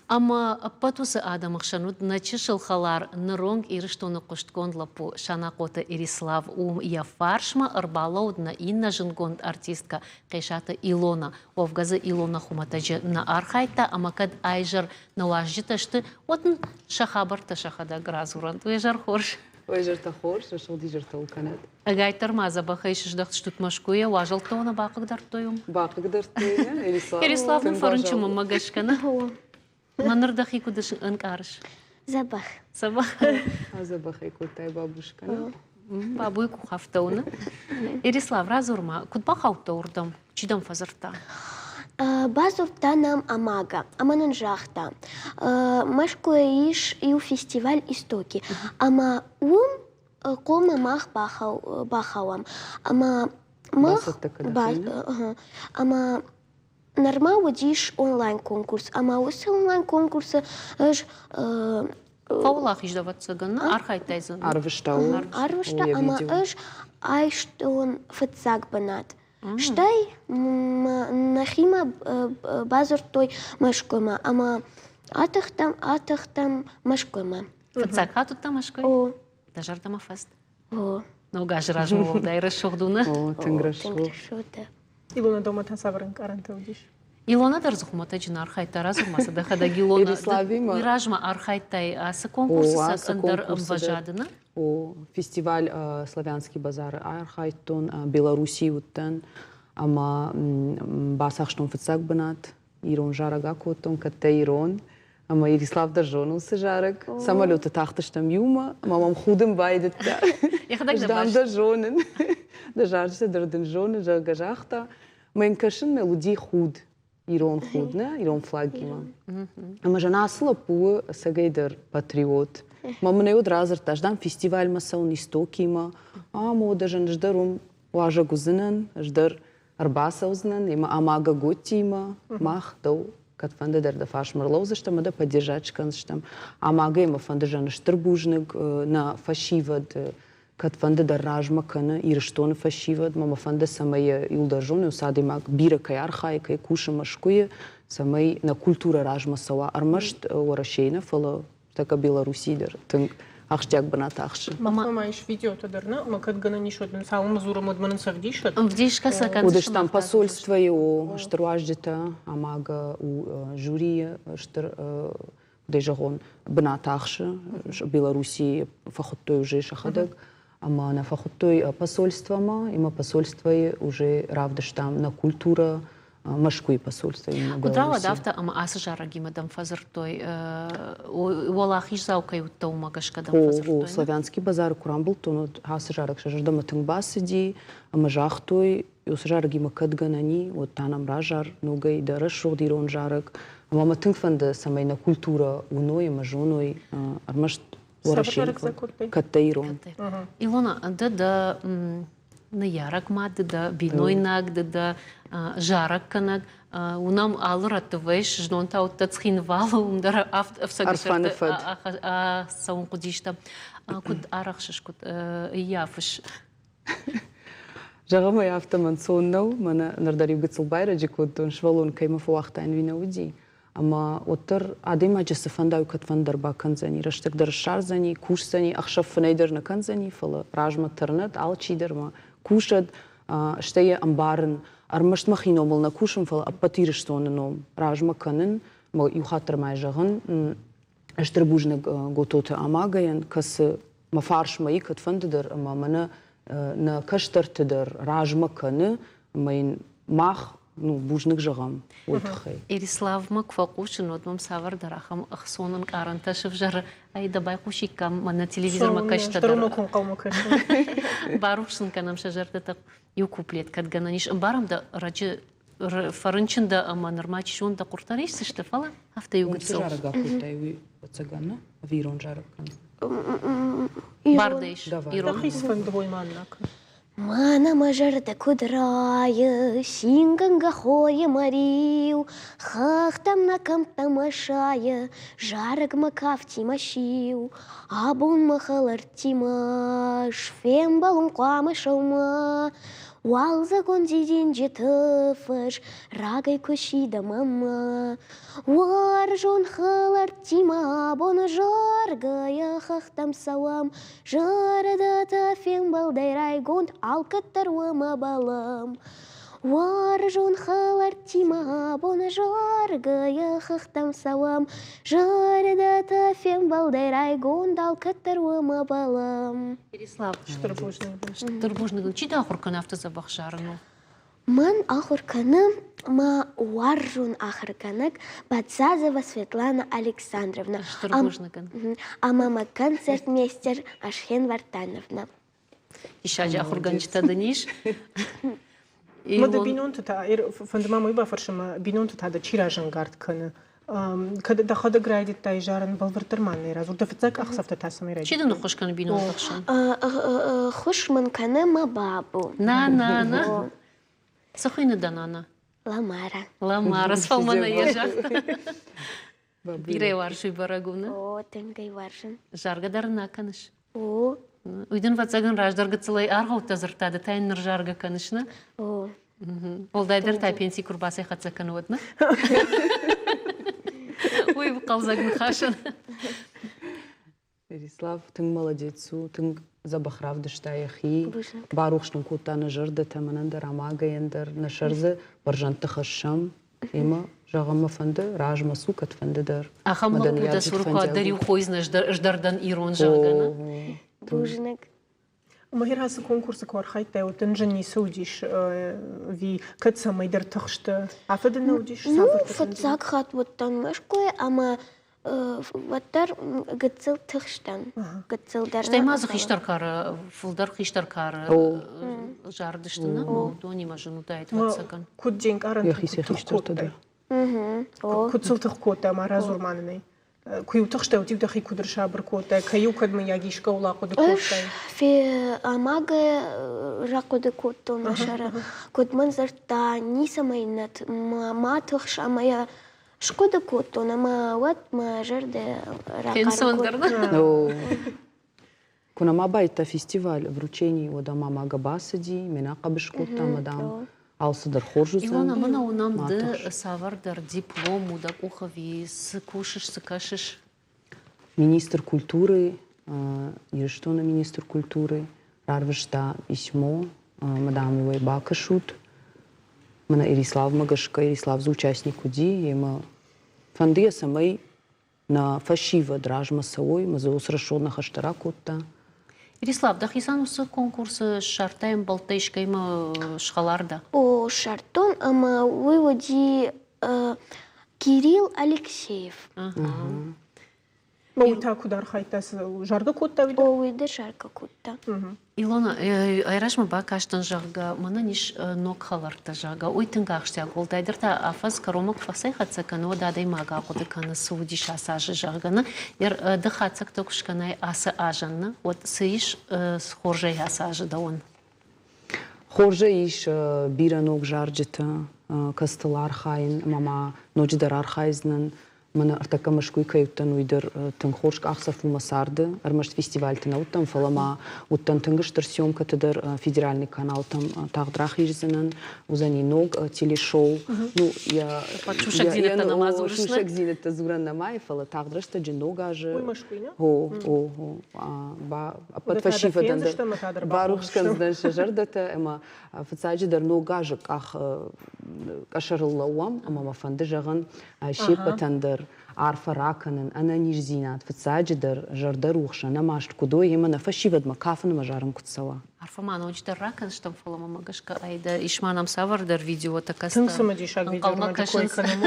Ӕмӕ ӕппӕт уыцы адӕмы хсӕн уыд нӕ чысыл хӕлар ныронг Ирыстоны хъуыстгонд лӕппу Санахъоты Ирислав. Уым йӕ фарсмӕ ӕрбалӕууыд нӕ иннӕ зындгонд артисткӕ Хъесаты Илона. Уӕвгӕ дзы Илона хуымӕтӕджы нӕ архайдта ӕмӕ кӕд айзӕр нӕ уазджытӕ сты, уӕд ын сӕ хабӕрттӕ сӕхӕдӕг радзурӕнт. Уе зӕр хорз! Уе зӕртӕ хорз, рӕсугъд изӕртӕ уыл кӕнӕд. Ӕгайтдӕр ма дзӕбӕхӕй сыздӕхтыстут Мӕскуыйӕ, уазӕлттӕ уӕ нӕ бахъыгдардтой уым? Бахъыгдардтой нӕ, Эрислав. Эрислав нын фӕрынчын мӕнмӕ гӕсгӕ нӕ. Мӕныр дӕхи куыд ӕнкъарыс? Дзӕбӕх. Дзӕбӕх. Дзӕбӕхӕй кодтай бабушка, нӕ? Бабуйы къух афтӕ уыны. Эрислав, радзур-ма, куыд бахаудтӕ уырдӕм? Чи дӕм фӕдзырдта? Бадзырдта нӕм Амага ӕмӕ нын загъта, Мӕскуыйы ис иу фестиваль «Истоки», ӕмӕ уым хъуамӕ мах бахауӕм. Ӕмӕ мах ӕмӕ нырма уыдис онлайн-конкурс, ӕмӕ уыцы онлайн-конкурсы ӕз Фӕуӕлахиз, ӕвӕццӕгӕн, архайдтай дзы? Арвыста. Арвыста, ӕмӕ ӕз айстон фыццаг бынат. Стӕй нӕхимӕ бадзырдтой Мӕскуымӕ ӕмӕ атахтам, атахтам Мӕскуымӕ. Фыццаг хатт уыдтӕ Мӕскуыйы? О. Дӕ зӕрдӕмӕ фӕцыд? О. Ног азы размӕ уӕлдай рӕсугъд у, нӕ? О, тынг рӕсугъд. Илона дома та цавӕр ӕнкъарӕнтӕ уыдис? Илона дӕр дзы хуымӕтӕджы нӕ архайдта, радзур-ма сӕ дӕхӕдӕг, Илона. Эриславимӕ. Уый размӕ архайдтай ацы конкурсы сӕ ӕндӕр ӕмвӕзады, нӕ? О, фестиваль «Славянский базар» архайдтон, Белоруссийы уыдтӕн ӕмӕ бацахстон фыццаг бынат. Ирон зарӕг акодтон, кӕддӕр ирон. Ӕмӕ Ирислав дӕр зоны уыцы зарӕг. Самолеты тахтыстӕм иумӕ, ӕмӕ мӕм худын байдыдта. Ӕз дам дӕ зонын. Дӕ зарджытӕ дӕр дын зонын, зӕгъгӕ, загъта. Мӕ йын кӕсынмӕ уыди худ, ирон худ, нӕ, ирон флагимӕ. Ӕмӕ зӕн ацы лӕппу у ӕцӕгӕйдӕр патриот. Мӕ мын ӕй уӕд радзырдта, ӕз дам фестивальмӕ цӕуын Истокимӕ. Ам уӕд ӕз ӕз дӕр уым уазӕг уыдзынӕн, ӕз дӕр ӕрбацӕудзынӕн ӕмӕ Амага Готтиимӕ мах дӕу кӕдфӕнды дӕр дӕ фарсмӕ ӕрлӕудзыстӕм ӕмӕ дӕ поддержать скӕндзыстӕм. Амагӕй мӕ фӕнды зӕн стыр бузныг нӕ фӕсивӕд кӕдфӕнды дӕр размӕ кӕны Ирыстоны фӕсивӕд. Мӕ фӕнды, цӕмӕй йӕ иуылдӕр зоной, уыцы адӕймаг бирӕ кӕй архайы, кӕй кусы Мӕскуыйы, цӕмӕй нӕ культурӕ размӕ цӕуа ӕрмӕст Уӕрӕсейы нӕ, фӕлӕ тӕккӕ Белоруссийы дӕр тынг ахсджиаг бынат ахсы. Махмӕ ма ис видеотӕ дӕр, нӕ? Ӕмӕ кӕд гӕнӕн ис, уӕд нын цалынмӕ дзурӕм, уӕдмӕ нын сӕ ӕвдисӕд. Ӕвдисгӕ сӕ кӕндзыстӕм. Уыдыстӕм посольствойы, о, стыр уазджытӕ, Амага у жюрийы стыр куыдӕй зӕгъон, бынат ахсы. Белоруссийы фӕхуыдтой уже сӕхӕдӕг. Ӕмӕ нӕ фӕхуыдтой посольствомӕ, ӕмӕ посольствойы уже равдыстам нӕ культурӕ, Мӕскуыйы посольствоимӕ. Куыд рауад афтӕ, ӕмӕ ацы зарӕгимӕ дӕм фӕдзырдтой, уӕлахиздзау кӕй уыдтӕ, уымӕ гӕсгӕ дӕм фӕдзырдтой? О, Славянский базары куы рамбылдтон, уӕд ацы зарӕг сӕ зӕрдӕмӕ тынг бацыди, ӕмӕ загътой, уыцы зарӕгимӕ кӕд гӕнӕн и, уӕд та нӕм разар ногӕй дӕ рӕсугъд ирон зарӕг. Ӕмӕ мӕ тынг фӕнды, цӕмӕй нӕ культурӕ уыной ӕмӕ зоной ӕрмӕст Уӕрӕсейы кӕддӕ ирон. Илона, ды дӕ ныййарӕг мад ды дӕ, бинойнаг ды дӕ, зарӕггӕнӕг. Уынӕм алы рӕтты вӕйс, знон та уыдтӕ Цхинвалы, уым дӕр ӕфцӕгы сӕрты цӕуын хъуыдистӕ. Куыд арӕхсыс, куыд ӕййафыс? Зӕгъӕм ӕй, афтӕ мӕн ӕнцон нӕу, мӕнӕ ныр дӕр иу гыццыл байрӕджы кодтон, сывӕллон кӕй мӕ фӕуагътаин, уый нӕ уыди. Ӕмӕ уӕддӕр адӕймаджы цы фӕнда, уый кӕдфӕнды дӕр бакӕндзӕни, рӕстӕг дӕр ссардзӕни, кусдзӕни, ӕхсӕв фынӕй дӕр нӕ кӕндзӕни, фӕлӕ размӕ тырнӕд, алчидӕр ма кусӕд, стӕй йӕ ӕмбарын, ӕрмӕст мӕхи номыл нӕ кусын, фӕлӕ ӕппӕт Ирыстоны ном размӕ кӕнын, иу хатт дӕр ма йӕ зӕгъын, стыр бузныг Гототы Амагайӕн, кӕцы Мӕ фарсмӕ и кӕдфӕнды дӕр ӕмӕ мӕнӕ нӕ кӕстӕрты дӕр размӕ кӕны ӕмӕ йын мах ну, бузныг зӕгъӕм уый тыххӕй. Ириславмӕ куы фӕхъусын, уӕд мӕм цавӕрдӕр ахӕм ӕхцон ӕнкъарӕнтӕ сывзӕры. Ӕй, дӕ байхъусиккам, мӕнӕ телевизормӕ кӕстӕ дӕр. Барухс сын кӕнӕм сӕ зӕрдӕтӕ. Иу куплет кӕд гӕнӕн ис. Ӕмбарӕм дӕ, раджы фӕрынчын дӕ ӕмӕ нырма чи зоны дӕ хъуыртӕ рисдзысты, фӕлӕ афтӕ иу гыццыл. Зарӕг акодтай уый, ӕцӕгӕн, нӕ? Ӕви ирон зарӕг кӕныс? Бар дӕ ис. Ирон. Мӕнӕ мӕ зӕрдӕ куыд райы, цингӕнгӕ хойы мӕ риу, Хӕхтӕм нӕ кӕмттӕм сайы, зарӕг мӕ кафтимӕ сиу. Абон мӕ хӕлӕрттимӕ фембӕлон хъуамӕ сӕумӕ. Уалдзӕгон дидинджыты фӕз рагӕй куы сидӕм ӕмӕ Уарзон хӕлӕрттимӕ абон заргӕйӕ хӕхтӕм цӕуӕм, Зӕрдӕтӕ фембӕлдӕй райгонд алкӕддӕр уымӕ бӕлӕм. Уарзон хӕлӕрттимӕ абон заргӕйӕ хӕхтӕм цӕуӕм, Зӕрдӕтӕ фембӕлдӕй райгонд алкӕддӕр уымӕ бӕлӕм. Ирислав, стыр бузныг. Стыр бузныг. Чи дӕ ахуыр кӕны афтӕ дзӕбӕх зарыныл? Мӕн ахуыр кӕны мӕ уарзон ахуыргӕнӕг Бадзазова Светлана Александровна. Стыр бузныг ын. Ӕмӕ мӕ концертмейстер Ашхен Вартановна. Диссаджы ахуыргӕнджытӕ дын ис. Мӕ дӕ бинонты та, фӕнды ма мӕ бафӕрсын, мӕ бинонты та дӕ чи разӕнгард кӕны? Кӕд дӕхӕдӕг райдыдтай зарын, бӕлвырддӕр ма нӕ радзур. Дӕ фыццаг къахдзӕфтӕ та цӕмӕй райдыдтай? Чи дын ӕххуыс кӕны бинонты хсӕн? Ххуыс мын кӕны мӕ бабу. На, на, на. Цы хуыйны дӕ нана? Ламара. Ламара, сфӕлмӕнӕй йӕ загъта. Бирӕ уарзы бӕрӕг у, нӕ? О, тынг ӕй уарзын. Заргӕ дӕр нӕ кӕныс? О. Уый дын, ӕвӕццӕгӕн, раздӕр гыццылӕй аргъӕуттӕ дзырдта, ды та йын ныр заргӕ кӕныс, нӕ? О. Уӕлдайдӕр та пенси куы рбацӕйхӕццӕ кӕны, уӕд, нӕ? Уый хъӕлдзӕг ныхасӕн. Эрислав тынг молодец у, тынг дзӕбӕх равдыста йӕхи, барухс нын кодта нӕ зӕрдӕтӕ, мӕнӕн дӕр, Амагӕйӕн дӕр, нӕ сӕр дзы бӕрзӕндты хӕссӕм. Ӕмӕ зӕгъын мӕ фӕнды, размӕ цу, кӕдфӕнды дӕр. Ахӕм лӕппутӕ цур куы дӕр-иу хойдзынӕ ӕз дӕр дӕн ирон, зӕгъгӕ. Бузныг. Махер ацы конкурсы куы архайдтай, уӕд дын зын ницы уыдис ӕви кӕд цӕмӕйдӕр тыхсты? Афтӕ дын нӕ уыдис? Ну, фыццаг хатт уыдтӕн Мӕскуыйы ӕмӕ уӕддӕр гыццыл тыхстӕн. Гыццыл дӕр. Стӕй ма дзы хистӕр кары, фылдӕр хистӕр кары зарыдысты, нӕ? Уыдонимӕ зын уыдаид, ӕвӕццӕгӕн. Куыд де нкъарӕнтӕ куыд тых кодтай? Куыд сыл тых кодтай, ма радзур ма нын ӕй. Куы-иу тыхстӕ, уӕд-иу дӕхи куыд ӕрсабыр кодтай, кӕй-иу кӕд мыййаг искӕуыл ахъуыды кодтай? Амагӕ рахъуыды кодтон мӕ сӕры. Куыд мын дзырдта, ницӕмӕй ма тыхс ӕмӕ йӕ схъуыды кодтон ӕмӕ уӕд мӕ зӕрдӕ рахъарм кодта. Куы нӕма байдта фестиваль вручений, уӕд ӕм Амага бацыди, мӕнӕ хъӕбыс кодта ӕмӕ, дам, алцыдӕр хорз уыдзӕн. Илона, мӕнӕ уынӕм ды цавӕрдӕр диплом у дӕ къухы ӕви цы кусыс, цы кӕсыс? Министр культуры, Ирыстоны министр культуры рарвыста письмо, ӕмӕ, дам, уый бакӕсут. Мӕнӕ Ириславмӕ гӕсгӕ, Ирислав дзы участник уыди, ӕмӕ фӕнды йӕ, цӕмӕй нӕ фӕсивӕд размӕ цӕуой, ӕмӕ дзы уыцы рӕсугъд ныхӕстӕ ракодта. Ирислав, дӕхицӕн уыцы конкурсы ссардтай ӕмбӕлттӕ искӕимӕ схӕлар дӕ? О, ссардтон, ӕмӕ уый уыди Кирилл Алексеев. Уый та куыд архайдта, заргӕ кодта уый дӕр? О, уый дӕр заргӕ кодта. Илона, айразмӕ бакастӕн, зӕгъгӕ, мӕнӕн ис ног хӕлӕрттӕ, зӕгъгӕ, уый тынг ахсджиаг, уӕлдайдӕр та афӕдз кӕронмӕ куы фӕцӕйхӕццӕ кӕны, уӕд адӕймаг ахъуыды кӕны, цы уыдис ацы азы, зӕгъгӕ, нӕ. Ды хатдзӕгтӕ куы скӕнай ацы азӕн, нӕ, уӕд цы ис хорзӕй ацы азы дӕуӕн? Хорзӕй ис бирӕ ног зарджытӕ, кӕцытыл архайын ӕмӕ ма ноджыдӕр архайдзынӕн. Мӕнӕ ӕртӕккӕ Мӕскуыйы кӕй уыдтӕн, уый дӕр тынг хорз къахдзӕф у мӕ царды. Ӕрмӕст фестивальты нӕ уыдтӕн, фӕлӕ ма уыдтӕн тынг стыр съемкӕты дӕр федеральный каналтӕм тагъд рахиздзынӕн. Уыдзӕни ног телешоу. Ну, йӕ сусӕгдзинӕдтӕ нӕма дзурыс, нӕ? Сусӕгдзинӕдтӕ дзурӕн нӕма и, фӕлӕ тагъд рӕстӕджы ног азы. Уый Мӕскуыйы, нӕ? О, о, о. Ӕппӕт фӕсивӕдӕн дӕр барухс кӕндзынӕн сӕ зӕрдӕтӕ ӕмӕ фыццаджыдӕр ног азы къах къӕсӕрыл лӕууӕм ӕмӕ мӕ фӕнды зӕгъын се ппӕтӕн дӕр. Арфӕ ракӕнын, ӕнӕниздзинад, фыццаджыдӕр, зӕрдӕрухс, ӕнӕмаст куыд уой ӕмӕ нӕ фӕсивӕдмӕ кафын ӕмӕ зарын куыд цӕуа. Арфӕ ма ноджыдӕр ракӕнстӕм, фӕлӕ мӕ гӕсгӕ айда ис ма нӕм цавӕрдӕр видеотӕ, кӕцытӕ Тынг цымыдисаг видеормӕджы кой кӕнӕм.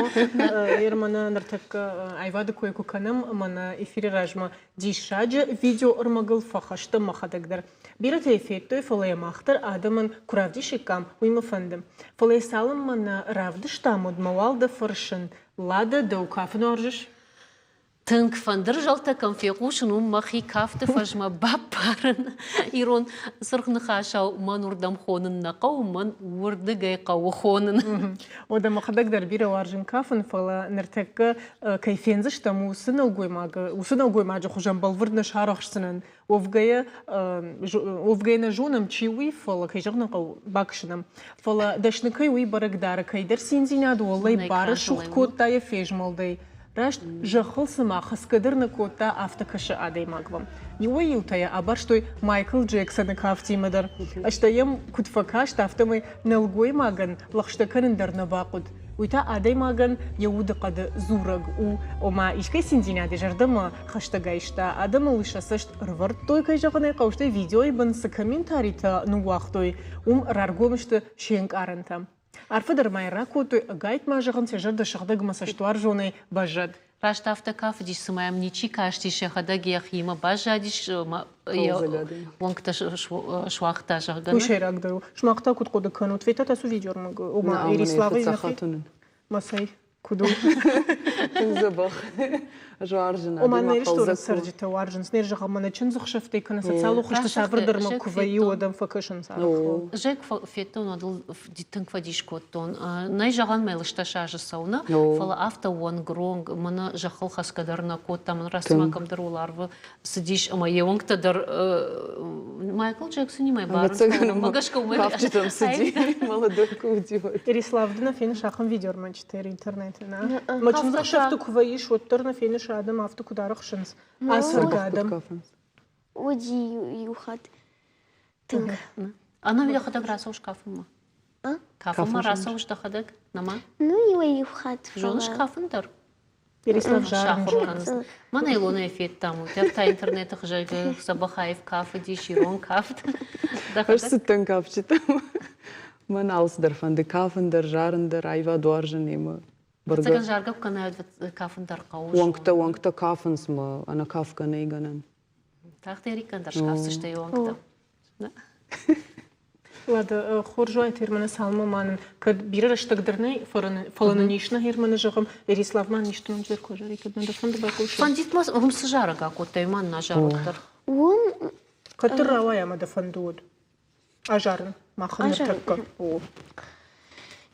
Ермана ныртӕккӕ аивады кой куы кӕнӕм, ӕмӕ нӕ эфиры размӕ диссаджы видеоӕрмӕгыл фӕхӕстӕм мӕхӕдӕг дӕр. Бирӕтӕ йӕ федтой, фӕлӕ йӕ мах дӕр адӕмӕн куы равдисиккам, уый мӕ фӕнды. Фӕлӕ йӕ цалынмӕ нӕ равдыстам, уӕдмӕ уал дӕ фӕрсын, Лада, дӕу кафын уарзыс? Тынг фӕндырзӕлтӕ кӕм фехъусын, уым мӕхи кафты фӕзмӕ баппарын. Ирон цыргъ ныхасау мӕн уырдӕм хонын нӕ хъӕуы, мӕн уырдыгӕй хъӕуы хонын. Уӕдӕ мӕхӕдӕг дӕр бирӕ уарзын кафын, фӕлӕ ныртӕккӕ кӕй фендзыстӕм, уыцы нӕлгоймагы, уыцы нӕлгоймаджы хуызӕн бӕлвырд нӕ сарӕхсдзынӕн. Уӕвгӕйӕ, уӕвгӕйӕ нӕ зонӕм, чи уый, фӕлӕ, кӕй зӕгъын хъӕуы, бакӕсынӕм. Фӕлӕ дӕсны кӕй уый бӕрӕг дары, кӕйдӕр циндзинад уӕллӕй барӕсугъд кодта йӕ фезмӕлдӕй. Раст зӕххыл цыма хӕцгӕ дӕр нӕ кодта, афтӕ кӕсы адӕймагмӕ. Иуӕй-иутӕ йӕ абарстой Майкл Джексоны кафтимӕ дӕр. Стӕй йӕм куыд фӕкаст, афтӕмӕй нӕлгоймагӕн лӕгъстӕ кӕнын дӕр нӕ бахъуыд. Уый та адӕймагӕн йӕ удыхъӕды дзурӕг у, ома искӕй циндзинады зӕрдӕмӕ хӕстӕг айста. Адӕмыл сӕ цӕст ӕрывӕрдтой, кӕй зӕгъын ӕй хъӕуы, стӕй видеойы бын цы комментаритӕ ныууагътой, уым раргом сты се нкъарӕнтӕ. Арфӕ дӕр ма йын ракодтой, ӕгайтма зӕгъын, сӕ зӕрдӕ сыгъдӕгмӕ цӕстуарзонӕй баззад. Раст афтӕ кафыдис, цыма йӕм ничи кастис, йӕхӕдӕг йӕхимӕ баззадис, йӕ уӕнгтӕ суагъта, зӕгъгӕ. Уый сӕйрагдӕр у. Сымах та куыд хъуыды кӕнут? Федтат ацы видеормаг? Ома, Ириславы нӕхи? Масай. Куыд у? Тынг дзӕбӕх. Ӕз уарзын. Ома, нӕ Ирыстоны цӕрджытӕ уарзынц, не зӕгъӕм, мӕнӕ чындзыхсӕвтӕй кӕнӕ социалон хызты цавӕрдӕр ма куы вӕййы, уӕд ӕм фӕкӕсынц арӕх. Зӕг федтон, уӕд ыл тынг фӕдис кодтон. Нӕй зӕгъӕн, мӕ лыстӕс азы цӕуына, фӕлӕ афтӕ уӕнгронг, мӕнӕ зӕххыл хӕсгӕ дӕр нӕ кодта, мӕн раст цыма кӕмдӕр уӕларвы цыдис ӕмӕ йе уӕнгтӕ дӕр Майкл Джексонимӕ барынц, уымӕ гӕсгӕ уымӕй Кафджытӕм цыди, молодой куы уыди, уӕд. Ирислав, ды нӕ феныс ахӕм видеоӕрмӕджытӕ интернеты, нӕ? Мӕ чындзӕхсӕвты куы вӕййыс, уӕддӕр нӕ феныс адӕм афтӕ куыд арӕхсынц, ацӕргӕ адӕм. Уыди иу хатт тынг. Ӕнӕуи дӕхӕдӕг рацӕуыс кафынмӕ? Кафынмӕ рацӕуыс дӕхӕдӕг, нӕма? Ну, иуӕй-иу хатт. Зоныс кафын дӕр? Переслав сахуыр кӕнынц. Мӕнӕ Илонӕйы федтам, уый та интернеты хызӕгы Сабахаев кафыдис, ирон кафт. Ӕз цыдтӕн кафджытӕм. Мӕн алцыдӕр фӕнды кафын дӕр, зарын дӕр, аивад уарзын ӕмӕ бӕргӕ. Ӕцӕгӕн заргӕ куы кӕнай, уӕд кафын дӕр хъӕуы. Уӕнгтӕ, уӕнгтӕ кафынц мӕ ӕнӕ кафгӕ нӕй гӕнӕн. Тагъд Эрикӕн дӕр скафдзысты йӕ уӕнгтӕ. Уӕдӕ хорз уайт Германы цалынмӕ ма нын кӕд бирӕ рӕстӕг дӕр нӕй, фӕлӕ нын ис нӕ Германы зӕгъӕм, Эрислав ма нисты номдзӕр куы азарид, кӕд нӕ дӕ фӕнды байхъусын. Фӕндит ма уым цы зарӕг акодтай, ма нын азарут дӕр. Уым Кӕддӕр рауайа ӕмӕ дӕ фӕнды уӕд азарын махӕн ныртӕккӕ. О.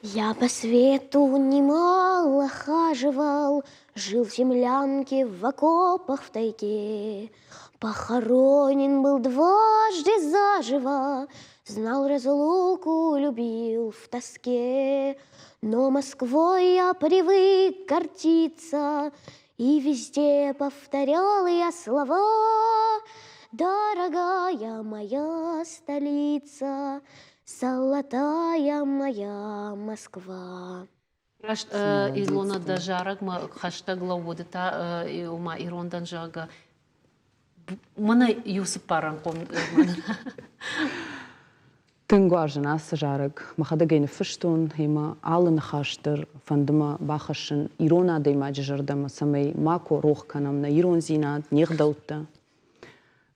Я по свету немало хаживал, Жил в землянке в окопах в тайге. Похоронен был дважды заживо, Знал разлуку, любил в тоске. Но Москвой я привык гордиться, И везде повторял я слова Дорогая моя столица, Золотая моя Москва. Раст Илона дӕ зарӕгмӕ хӕстӕг лӕууыд та ома ирон дӕн, зӕгъгӕ. Мӕнӕ иу цыппарӕнхъом Тынг уарзын ацы зарӕг. Мӕхӕдӕг ӕй ныффыстон ӕмӕ алы ныхас дӕр фӕнды мӕ бахӕссын ирон адӕймаджы зӕрдӕмӕ, цӕмӕй макуы рох кӕнӕм нӕ ирондзинад, не гъдӕуттӕ.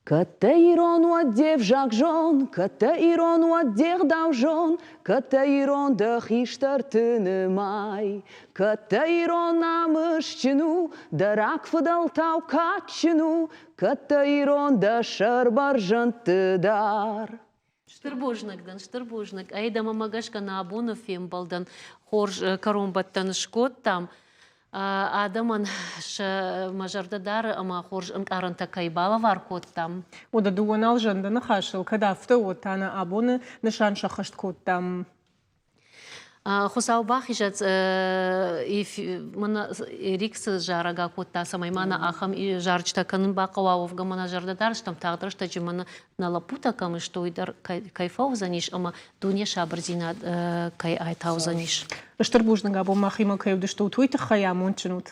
Кӕд дӕ ирон, уӕд де взаг зон, кӕд дӕ ирон, уӕд де гъдау зон, кӕд дӕ ирон дӕ хистӕрты нымай, кӕд дӕ ирон намысджын у, дӕ рагфыдӕлтау кадджын у, кӕд дӕ ирон дӕ сӕр бӕрзӕндты дар. Стыр бузныг дын, стыр бузныг. Ӕй, дӕмӕ гӕсгӕ нӕ абоны фембӕлдӕн хорз кӕронбӕттӕн скодтам. Адӕмӕн сӕ мӕ зӕрдӕ дары ӕмӕ хорз ӕнкъарӕнтӕ кӕй балӕвар кодтам. Уӕдӕ дыууӕ нал зӕнды ныхасыл, кӕд афтӕ у, та нӕ абоны нысан сӕххӕст кодтам. Хуыцау бахизӕд, Эрик цы зарӕг акодта, цӕмӕй ма нӕ ахӕм зарджытӕ кӕнын бахъӕуа, уӕвгӕ мӕ нӕ зӕрдӕ дарыстӕм, тагъд рӕстӕджы мӕ нӕ лӕппутӕ кӕм сты, уый дӕр кӕй фӕуыдзӕнис ӕмӕ дуне сабырдзинад кӕй айтаудзӕнис. Стыр бузныг абон махимӕ кӕй уыдыстут, уый тыххӕй амондджын ут.